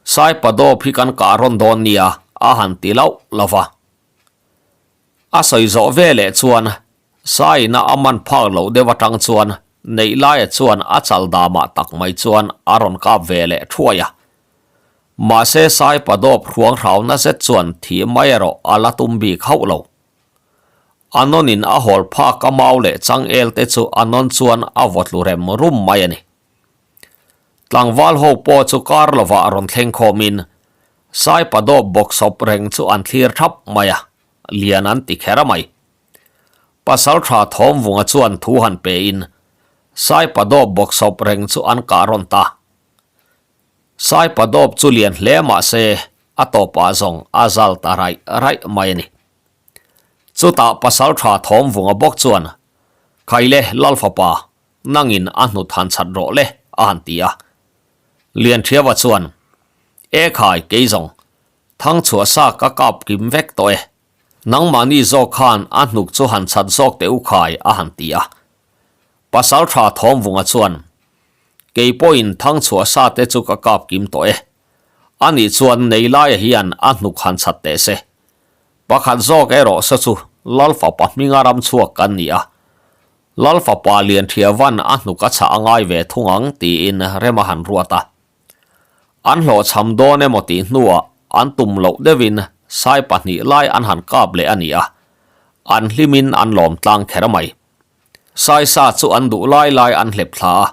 Saipa dawp hi kan kah rawn dawn nia, a han ti lauh lo va. A sawi zawh veleh chuan Saina a man phak loh deuh atang chuan Neihlaia chuan a chal damah tak mai chuan a rawn kap ve leh thuai a. Mahse Saipa dawp hruang hrauna zet chuan thih mai erawh a la tum bik hauh lo. A nawnin a hawl phak a mau leh changel te chu a nawn chuan a vaw tlu rem rum mai a ni. Tlangval ho pawh chu kar lovah rawn thleng khawmin Saipa dawp bawk sawp reng chu an thlir thap mai a, lian an ti kher a mai. Pasal tha Thawmvunga chuan thu han pein Saipa dawp bawk sawp reng chu an kah rawn ta. Saipa dawp chu lian hle mah se a tawpah zawng a zal ta raih raih mai a ni. Chutah Pasal tha Thawmvunga bawk chuan, Khaile Lalfapa, nangin a hnut han chhat rawh le, a han ti a. Lianthiava chuan, E khai, kei zawng, Thangchhuah sa ka kap kim vek tawh e. Nangmahni zawk khan a hnuk chu han chhat zawk teh u khai, a han ti a. Pasaltha Thawmvunga chuan, Kei pawhin Thangchhuah sa te chu ka kap kim tawh e. Anih chuan Neilaia hian a hnuk han chhat teh se. Pakhat zawk erawh sa chu Lalfapa hminga ram chhuak kan ni a. Lalfapa Lianthiavan a hnuk a chhah a ngai ve thung ang tiin rem a han ruat a. An hlawhchham dawn emaw tih hnuah an tum loh deuhin sai pahnih lai an han kap leh a ni a, an hlimin an lawm tlang kher mai. Sai sa chu an duh lai lai an hlep thla a,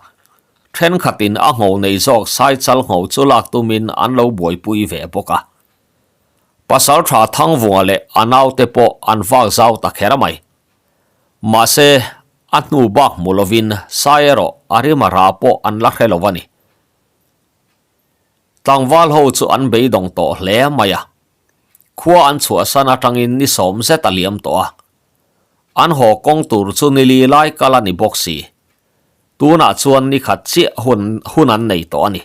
thenkhatin a ngho nei zawk sai chal ngho chu lak tumin an lo buaipui ve bawk a. Pasaltha Thangvunga leh a naute pawh an vak zau ta kher mai. Mahse, a hnu bak hmu lovin sai erawh a rima ra pawh an la hre lo a ni. Tlangval ho chu an beidawng tawh hle mai a. Khua an chhuahsan atangin ni sawm zet a liam tawh a. An haw kawng tur chu nili lai kal a ni bawk si. Tunah chuan ni khat chiah hun hun an nei tawh a ni.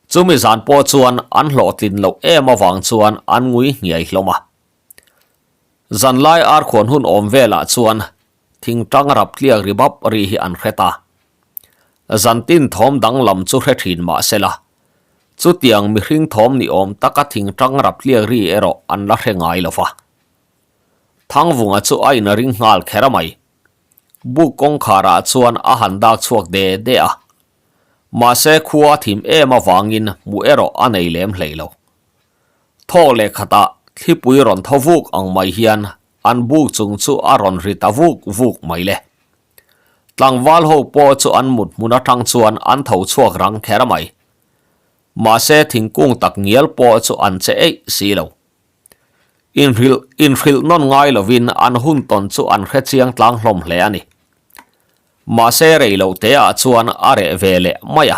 Chumi zan pawh chuan an hlawhtlin loh em avang chuan an ngui hniai hlawm a. Zanlai arkhuan hun awm velah chuan thingtang rap tliak ri bap ri hi an hre ta. Zantin thawm danglam chu hre thin mah se la, chutiang mihring thawm ni awm taka thingtang rap tliak ri erawh an la hre ngai lo va. Thangvunga chu a inring nghal kher a mai. Buk kawngkharah chuan a han dak chhuak de de a. Mahse khua a thim em avangin hmuh erawh a nei lem hlei lo. Thaw leh khatah thlipui rawn thaw vuk ang mai hian an buk chung chu a rawn ri ta vuk vuk mai le. Tlangval ho pawh chu an mut hmun atang chuan an tho chhuak rang kher mai. Mahse thingkung tak ngial pawh chu an che eih si lo. Inhrilh inhrilh nawn ngai lovin an hun tawn chu an hre chiang tlang hlawm hle a ni. Mahse rei lo teah chuan a reh ve leh mai a.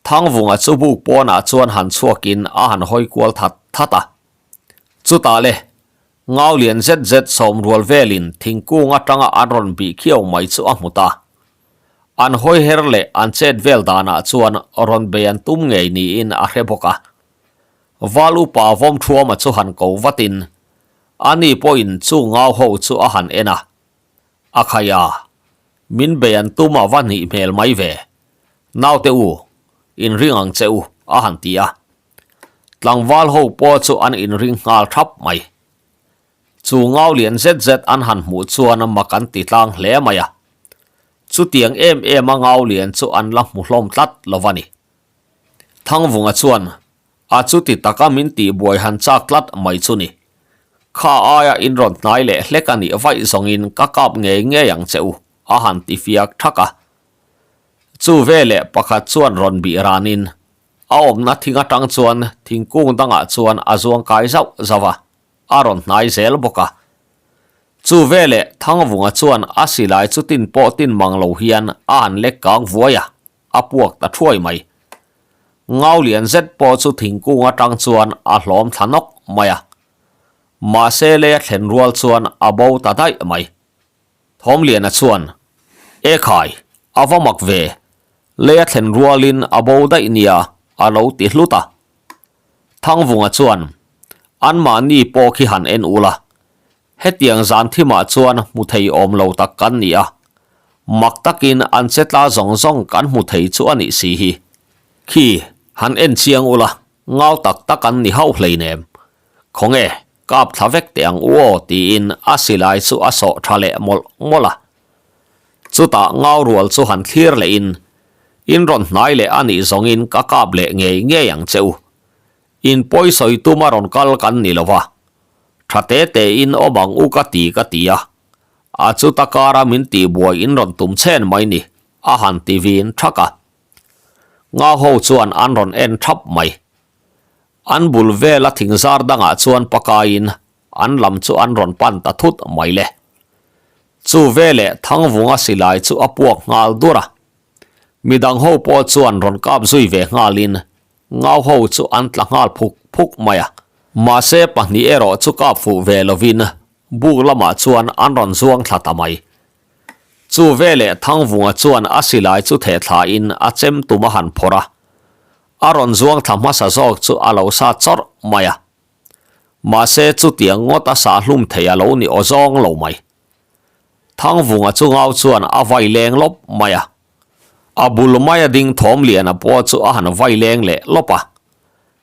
Thangvunga chu buk pawnah chuan han chhuakin a han hawi kual that that a. Chutah le, ngau lian zet zet sawm rual velin thingkung atanga an rawn bih khiau mai chu a hmu ta. An hawi her leh an chet vel danah chuan rawn bei an tum ngei niin a hre bawk a. Val upa Vawmthuama chu han ko vatin, ani pawhin chu ngau ho chu a han en a. A khai a, min bei an tum a va hnih hmel mai ve. Naute u, inring ang che u, a han ti a. Tlangval ho pawh chu an inring nghal thap mai. Chu ngau lian zet zet an han hmuh chuan mak an ti tlang hle mai a. Chutiang em em a ngau lian chu an la hmu hlawm tlat lo va ni. Thangvunga chuan A chuti taka min tihbuai han chak tlat mai chu ni. Kha aia in rawn hnai leh hlek a nih vaih zawngin ka kap ngei ngei ang che u, a han ti fiak thak a. Chu veleh pakhat chuan rawn bih ranin a awmna thing atang chuan thingkung dangah chuan a zuang kai zauh zauh a, a rawn hnai zel bawk a. Chu veleh Thangvunga chuan a silai chu tin pawh tin mang lo hian a han lek kang vuai a, a puak ta thuai mai. Ngau lian zet pawh chu thingkung atang chuan a hlawm thla nawk mai a. Mahse lei a thlen rual chuan a bo ta daih mai. Thawmliana chuan, E khai, a va mak ve, lei a thlen rualin a bo daih nia, a lo ti hlut a. Thangvunga chuan, Anmahni pawh khi han en ula, hetiang zan thimah chuan hmu thei awm lo tak kan ni a, mak takin an che tla zawng zawng kan hmu thei chu a nih si hi. Khi, han en chiang ula, ngau tak tak an ni hauh hleinem. Khawnge, Kap thla vek teh ang u aw tiin a silai chu a sawh tha leh mawlh mawlh a. Chutah ngau rual chu han thlir leh in, in rawn hnai leh a nih zawngin ka kap leh ngei ngei ang che u. In pawi sawi tum a rawn kal kan ni lo va, tha te te in awm ang u ka ti ka ti a, a chuta kara min tihbuai in rawn tum chhen mai ni a han ti vin thak a. Ngau ho chuan an rawn en thap mai. An bul vela thingzar dangah chuan pakaiin an lam chu an rawn pan ta thut mai le. Chu veleh Thangvunga silai chu a puak nghal dur a. Midang ho pawh chuan rawn kap zui ve nghalin ngau ho chu an tla nghal phuk phuk mai a. Mahse pahnih erawh chu kap fuh ve lovin buk lamah chuan an rawn zuang thla ta mai. Chu veleh Thangvunga chuan a silai chu theh thlain a chem tum a han phawrh a. A rawn zuang thla hmasa zawk chu a lo sa chawrh mai a. Mahse chutiang ngawt a sah hlum thei a lo ni aw zawng lo mai. Thangvunga chu ngau chuan a vai leng lawp mai a. A bul maia ding thawm liana pawh chu a han vai leng leh lawp a.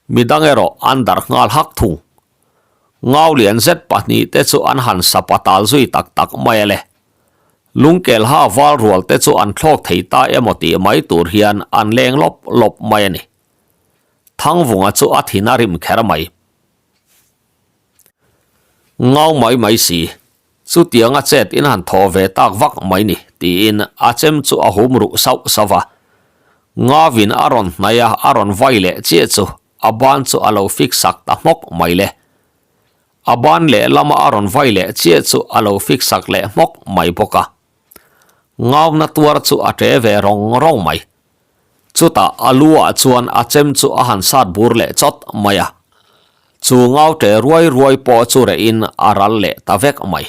Midang erawh an darh nghal hak thung. Ngau lian zet pahnihte chu an han sa patal zui tak tak mai a le. Lungkelha val rual te chu an thlawk thei ta emaw tih mai tur hian an leng lawp lawp mai a ni. Thangvunga chu a thin a rim kher mai. Ngau mai mai si, chutianga chet in han thaw ve tak vak mai ni tiin a chem chu a hum ruh sauh sauh a. Ngavin a rawn hnaih a, a rawn vai leh chiah chu a ban chu a lo fik sak ta hmawk mai le. A ban lehlam a a rawn vai leh chiah chu a lo fik sak leh hmawk mai bawk a. Ngauna tuar chu a ṭe ve rawng rawng mai. Chutah a lu ah chuan a chem chu a han sat bur leh chawt mai a. Chu ngau ṭe ruai ruai pawh chu reh in a ral leh ta vek mai.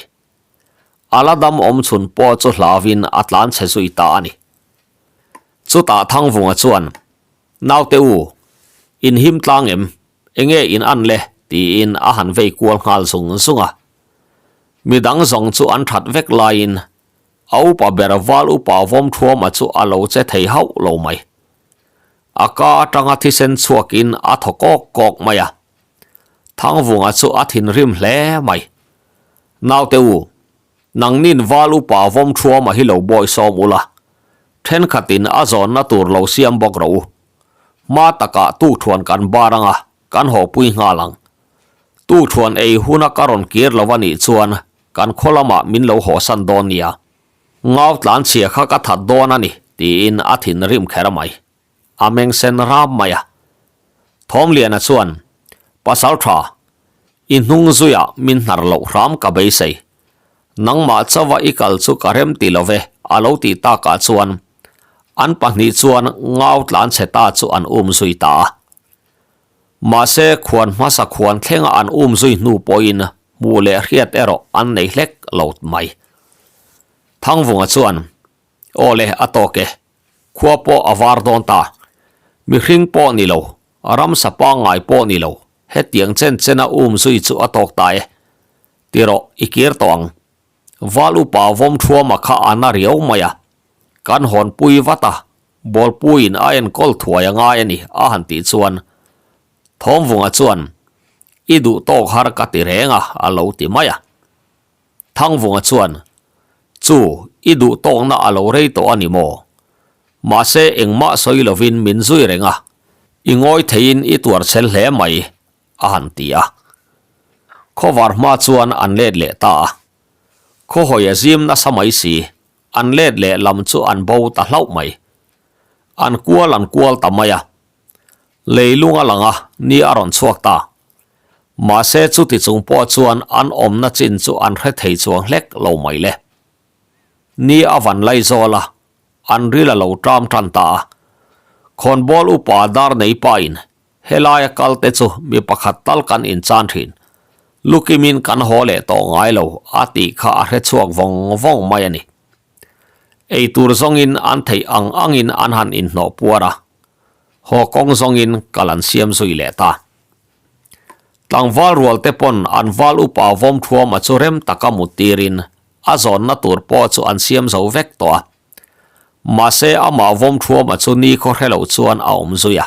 A la dam awm chhun pawh chu hlau in a tlan chhe zui ta a ni. Chutah Thangvunga chuan, Naute u, in him tlang em? Enge in an le? tiin a han vei kual nghal zung zung a. Midang zawng chu an that vek laiin a upa ber val upa vawm thuama chu a lo che thei hauh lo mai. A ka atanga thisen chhuakin a thaw kawk kawk mai a. Thangvunga chu a thinrim hle mai. Naute u, Nangnin val upa vawm thuama hi lo bawi sawm ula, thenkhatin a zawnna tur lo siam bawk rawh u. Hma takah tukthuan kan bar anga kan hawpui nghal ang. Tukthuan ei huna ka rawn kir lo a nih chuan kan khaw lamah min lo hawhsan dawn nia. Ngau tlanchhia kha ka that dawn a ni, tiin a thinrim kher mai. A meng sen ram mai a. Thawmliana chuan, Pasal tha, i hnung zuiah min hnar loh hram ka beisei. Nangmah chauha i kal chu ka rem ti lo ve, a lo tih takah chuan an pahnih chuan ngau tlan chhe ta chu an um zui ta a. Mahse, khuan hmasa khuan thlenga an um zui hnu pawhin hmuh leh hriat erawh an nei hlek lo mai. Thangvunga chuan, Aw le, a tawk e. Khua pawh a var dawn ta. Mihring pawh ni lo, ramsa pangngai pawh ni lo, hetiang chen chena um zui chu a tawk ta e. Ti rawh, i kir tawh ang. Val upa vawm thuama kha a na riau mai a. Kan hawnpui vat a, bawlpuiin a enkawl thuai a ngai a ni, a han tih chuan Thawmvunga chuan, I duh tawk har ka ti reng a, a lo ti mai a. Thangvunga chuan, Chu, i duh tawkna a lo rei tawh a ni maw? Mahse engmah sawi lovin min zui reng a, i ngawi theiin i tuar chhel hle mai, a han ti a. Khawvar hma chuan an let leh ta a. Khawhawi a zim nasa mai si, an let leh lam chu an bo ta hlauh mai. An kual an kual ta mai a. Leilung a lang a, ni a rawn chhuak ta. Mahse chuti chung pawh chuan an awmna chin chu an hre thei chuang hlek lo mai le. Ni a van lai zawl a, an ril a lo ṭam ṭan ta a. Khawnbawl upa dar nei pain helaia kal te chu mi pakhat tal kan inchan ṭhin. Lukimin kan haw leh tawh ngai lo a tih kha a hre chhuak vawng vawng mai a ni. Ei tur zawngin an theih ang angin an han inhnawh puar a, haw kawng zawngin kal an siam zui leh ta. Tlangval rual te pawn an val upa vawm thuama chu rem taka mut tirin a zawnna tur pawh chu an siam zo vek tawh a. Mahse amah vawm thuama chu ni khaw hre lo chuan a awm zui a.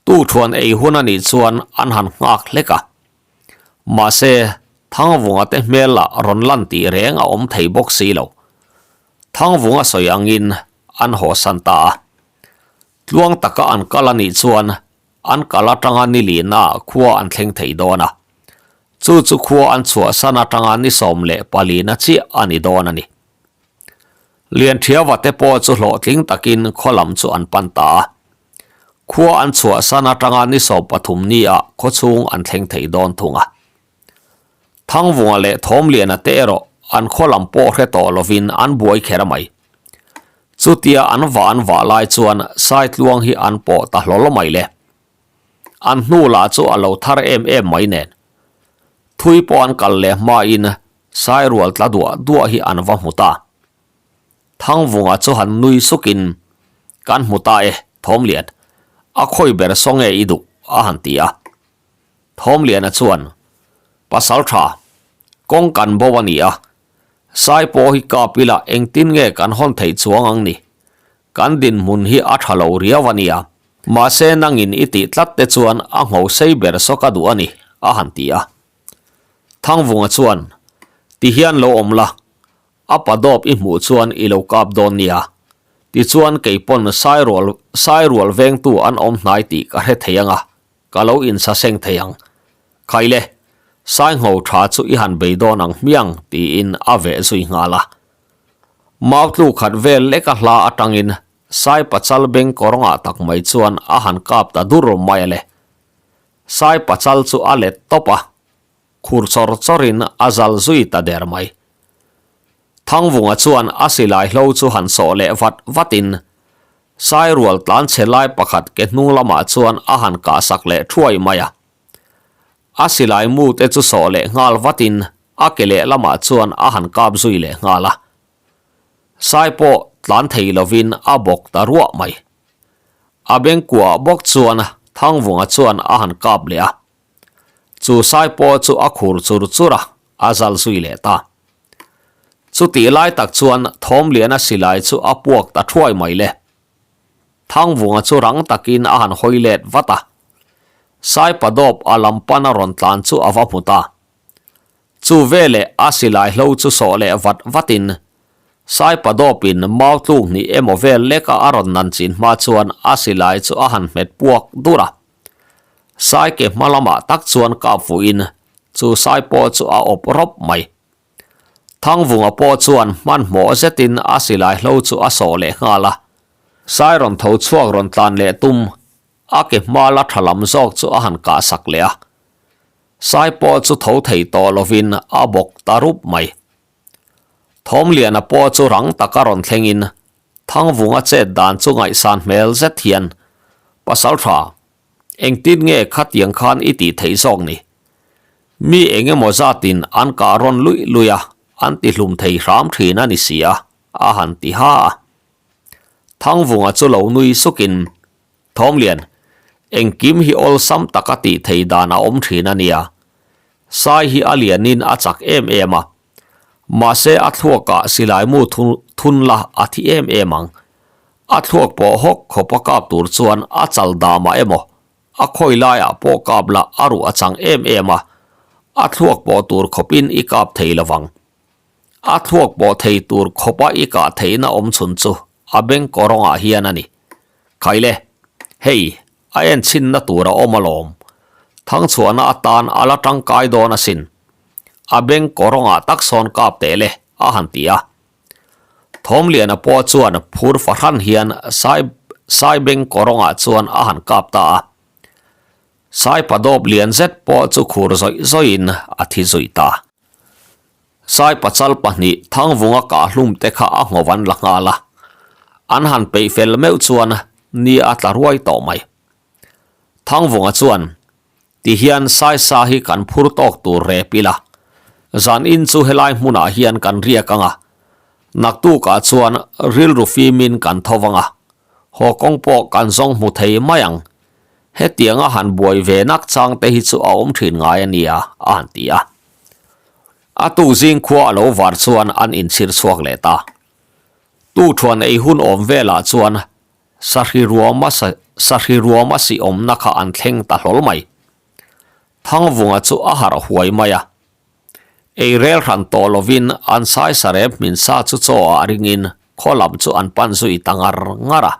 Tukthuan ei hun a nih chuan an han nghak hlek a. Mahse Thangvunga te hmel lah rawn lan tih reng a awm thei bawk si lo. Thangvunga sawi angin an haw san ta a. Tluang taka an kal a nih chuan an kal atanga ni lina khua an thleng thei dawn a. Chu chu khua an chhuahsan atanga ni 14na chiah a ni dawn a ni. Lianthiava te pawh chu hlawhtling takin khaw lam chu an pan ta a. Khua an chhuahsan atanga ni 13 ni-ah khawchhung an thleng thei dawn thung a. Thangvunga leh Thawmliana te erawh an khaw lam pawh hre tawh lovin an buai kher a mai. Chutia an vah an vah lai chuan Saitluang hi an pawh ta hlawl mai le. An hnu lah chu a lo thar em em mai nen. Thui pawh an kal leh hmain Sairual tla duah duah hi an va hmu ta. Thangvunga chu han nui sukin, Kan hmu ta e, Thawmlian. A khawi ber saw nge i duh? a han ti a. Thawmliana chuan, Pasal tha, kawng kan bo a ni a. Sai pawh hi kap ila engtin nge kan hawn theih chuang ang ni? Kan dinhmun hi a tha lo riau a nia. Mahse nangin i tih tlat te chuan a ngho sei ber saw ka duh a ni, a han ti a. Thangvunga chuan, Ti hian lo awm la, a pa dawp i hmuh chuan i lo kap dawn nia. Tichuan kei pawn sairual sairual vengtu an awm hnai tih ka hre thei ang a, ka lo insaseng thei ang. Khai le, saingho tha chu i han bei dawn ang hmiang tiin a veh zui nghal a. Mau tlu khat vel leka hla atangin sai pachal beng kawrngah tak mai chuan a han kap ta dur mai a le. Sai pachal chu a let tawp a, khur chawr chawrin a zal zui ta der mai. Thangvunga chuan a silai hlo chu han sawh leh vat vatin sai rual tlan chhe lai pakhat ke hnung lamah chuan a han kah sak leh thuai mai a. A silai mu te chu sawh leh nghal vatin a ke leh lamah chuan a han kap zui leh nghal a. Sai pawh tlan thei lovin a bawk ta ruah mai. A bengkuah bawk chuan Thangvunga chuan a han kap leh a. Chu sai pawh chu a khur chur chur a, a zal zui leh ta. Chutih lai tak chuan Thawmliana silai chu a puak ta thuai mai le. Thangvunga chu rang takin a han hawi let vat a. Sai padawp a lam pan a rawn tlan chu a va hmu ta. Chu veleh a silai hlo chu sawh leh vat vatin Sai padawpin mau tluk hnih emaw vel leka a rawn nan chin hma chuan a silai chu a han hmet puak dur a. Sai ke hma lamah tak chuan kap fuhin chu sai pawh chu a awp rawp mai. Thangvunga pawh chuan hmanhmawh zetin a silai hlo chu a sawh leh nghal a. Sai rawn tho chhuak rawn tlan leh tum a ke hma la tha lam zawk chu a han kah sak leh a. Sai pawh chu tho thei tawh lovin a bawk ta rup mai. Thawmliana pawh chu rang taka rawn thlengin Thangvunga chet dan chu ngaihsan hmel zet hian, Pasal tha, engtin nge khatiang khan i tih theih zawk ni? Mi eng emaw zatin an kah rawn luih luih a, an ti hlum thei hram thin a ni si a, a han ti ha a. Thangvunga chu lo nui sukin, Thawmlian, engkim hi awlsam taka tih thei dan a awm thin a nia. Sai hi a lianin a chak em em a. Mahse a thluakah silai mu thun la a thi em em ang. A thluak pawh hawk khawpa kap tur chuan a chal damah emaw, a khawi laiah pawh kap la a ruh a chang em em a, a thluak pawh tur khawpin i kap thei lovang. A thluak pawh thei tur khawpa i kah theihna awm chhun chu a beng kawrawngah hian a ni. Khai le, hei, a en chhinna tur a awm alawm. Thangchhuahna atan a la tangkai dawn asin. A beng kawrawngah tak sawn kap teh le, a han ti a. Thawmliana pawh chuan phur fahran hian sai. Saibeng kawrawngah chuan a han kap ta a. Saipa dawp lian zet pawh chu khur zawih zawihin a thi zui ta. Saipa chal pahnih Thangvunga kah hlum te kha a ngho an la nghal a. An han peih fel meuh chuan ni a tla ruai tawh mai. Thangvunga chuan, Ti hian Saisa hi kan phur tawk tur rep ila. Zan in chu helai hmunah hian kan riak ang a. Naktukah chuan rilru fimin kan tho vang a. Haw kawng pawh kan zawng hmu thei mai ang. Hetianga han buai ve nak chang te hi chu a awm thin ngai a nia, a han ti a. A tuk zing khua a lo var chuan an inchhir chhuak leh ta. Tuṭhuan ei hun awm velah chuan Sahri ruama sahri ruama si awmna kha an thleng ta hlawl mai. Thangvunga chu a harh huai mai a. Ei rel hran tawh lovin an saisarep hmin sa chu chaw ah ringin khaw lam chu an pan zui ta ngar ngar a.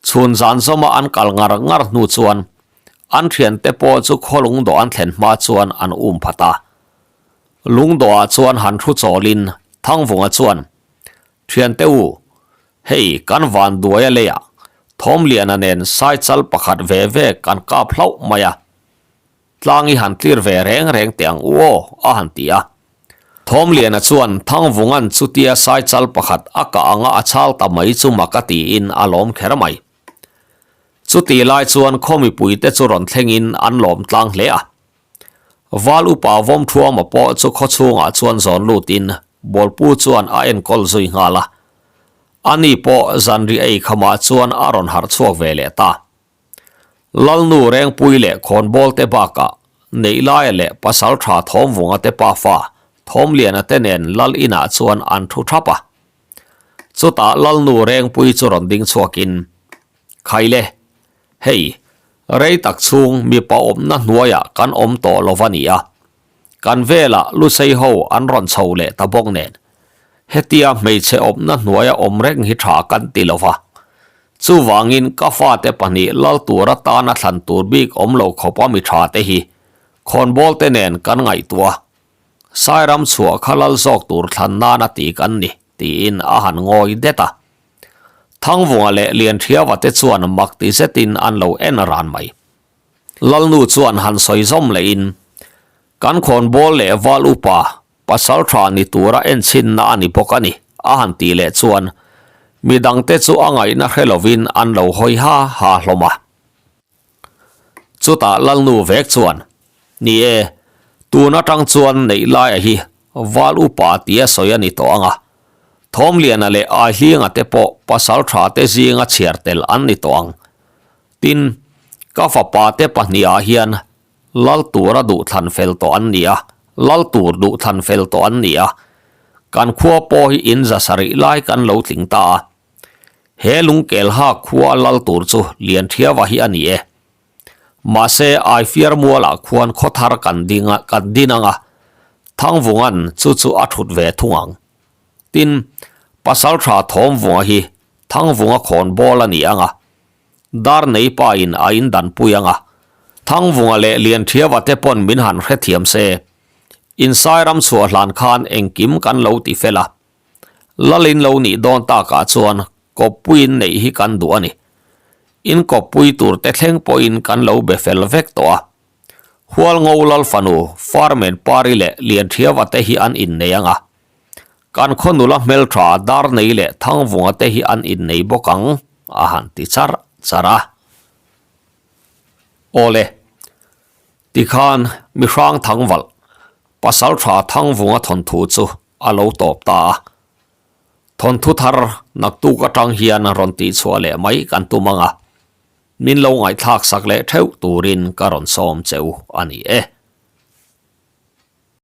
Chhun zan zawma an kal ngar ngar hnu chuan an thiante pawh chu khaw lungdawh an thlen hma chuan an um phat a. Lungdawhah chuan han thu chawlin Thangvunga chuan Thiante u, hei kan van duaia leiah Thawmliana nen saichal pakhat ve ve kan kap hlauh mai a. Tlang i han tlir ve reng reng teh ang u aw, a han ti a. Thawmliana chuan Thangvunga'n chutia saichal pakhat a kah anga a chal ta mai chu mak a tiin a lawm kher mai. Chuti lai chuan khaw mipuite chu rawn thlengin an lawm tlang hle a. Val upa Vawmthuama pawh chu khaw chhungah chuan zawn lutin Bawlpu chuan a enkawl zui nghal a. Ani pawh zanri ei khamah chuan a rawn harh chhuak ve leh ta. Lalnu Rengpui leh Khawnbawl te bakah Neihlaia leh Pasal Tha Thawmvunga te pafa Thawmliana te nen Lal inah chuan an thu thap a. Chutah Lalnu Rengpui chu rawn ding chhuakin, Khaile, hei, rei tak chhung mipa awmna hnuaiah kan awm tawh lo va ni a. Kan velah Lusei ho an rawn chho leh ta bawk nen, hetia hmeichhe awmna hnuaia awm reng hi tha kan ti lo va. Chuvangin ka fate pahnih lal tur atana thlan tur bik awm lo khawpa mi tha te hi khawnbawl te nen kan ngaihtuah a, Sairam chhuah kha lal zawk tur thlan nana ti kan ni, tiin a han ngawi det a. Thangvunga leh Lianṭhiava te chuan mak ti zetin an lo en ran mai. Lalnu chuan han sawi zawm lehin, Kan khawnbawl leh val upa, pasal tha ni tura enchinna a ni bawk a ni, a han tih leh chuan midangte chu a ngaihna hre lovin an lo hawi ha ha hlawm a. Chutah Lalnu vek chuan, Ni e, tun atang chuan neih laia hi val upa tia sawi a ni tawh ang a, Thawmliana leh Aihlinga te pawh pasal tha te zinga chhiar tel an ni tawh ang. Tin, ka fapa te pahnihah hian lal tura duh thlan fel tawh an ni a, lal tur duh thlan fel tawh an ni a. Kan khua pawh hi in za sarih lai kan lo tling ta a. He lungkelha khua lal tur chu Lianthiava hi a ni e. Mahse, Aifiar mualah khuan khawthar kan ding a, kan din ang a, Thangvunga'n chu chu a thut ve thung ang. Tin, Pasaltha Thawmvunga hi Thangvunga khawnbawl a ni ang a, Dar nei pa in a in dan pui ang a, Thangvunga leh Lianthiava te pawn min han hrethiam se. Insai ram chhuah hlan khan engkim kan lo ti fel a. Lalin lo nih dawn takah chuan kawppuiin neih hi kan duh a ni. In kawppui tur te thleng pawhin kan lo be fel vek tawh a. Hualngo Lal fanu Farmen Pari leh Lianthiava te hi an innei ang a. Kan khaw nula hmeltha Darnei leh Thangvunga te hi an innei bawk ang, a han ti char char a. Awle, tikhan mihrang thangvalh, pasaltha Thangvunga thawnthu chu a lo tawp ta a. Thawnthu thar naktuk atang hian rawn tihchhuah leh mai kan tum ang a, min lo ngaihthlak sak leh theuh turin ka rawn sawm che u a ni e.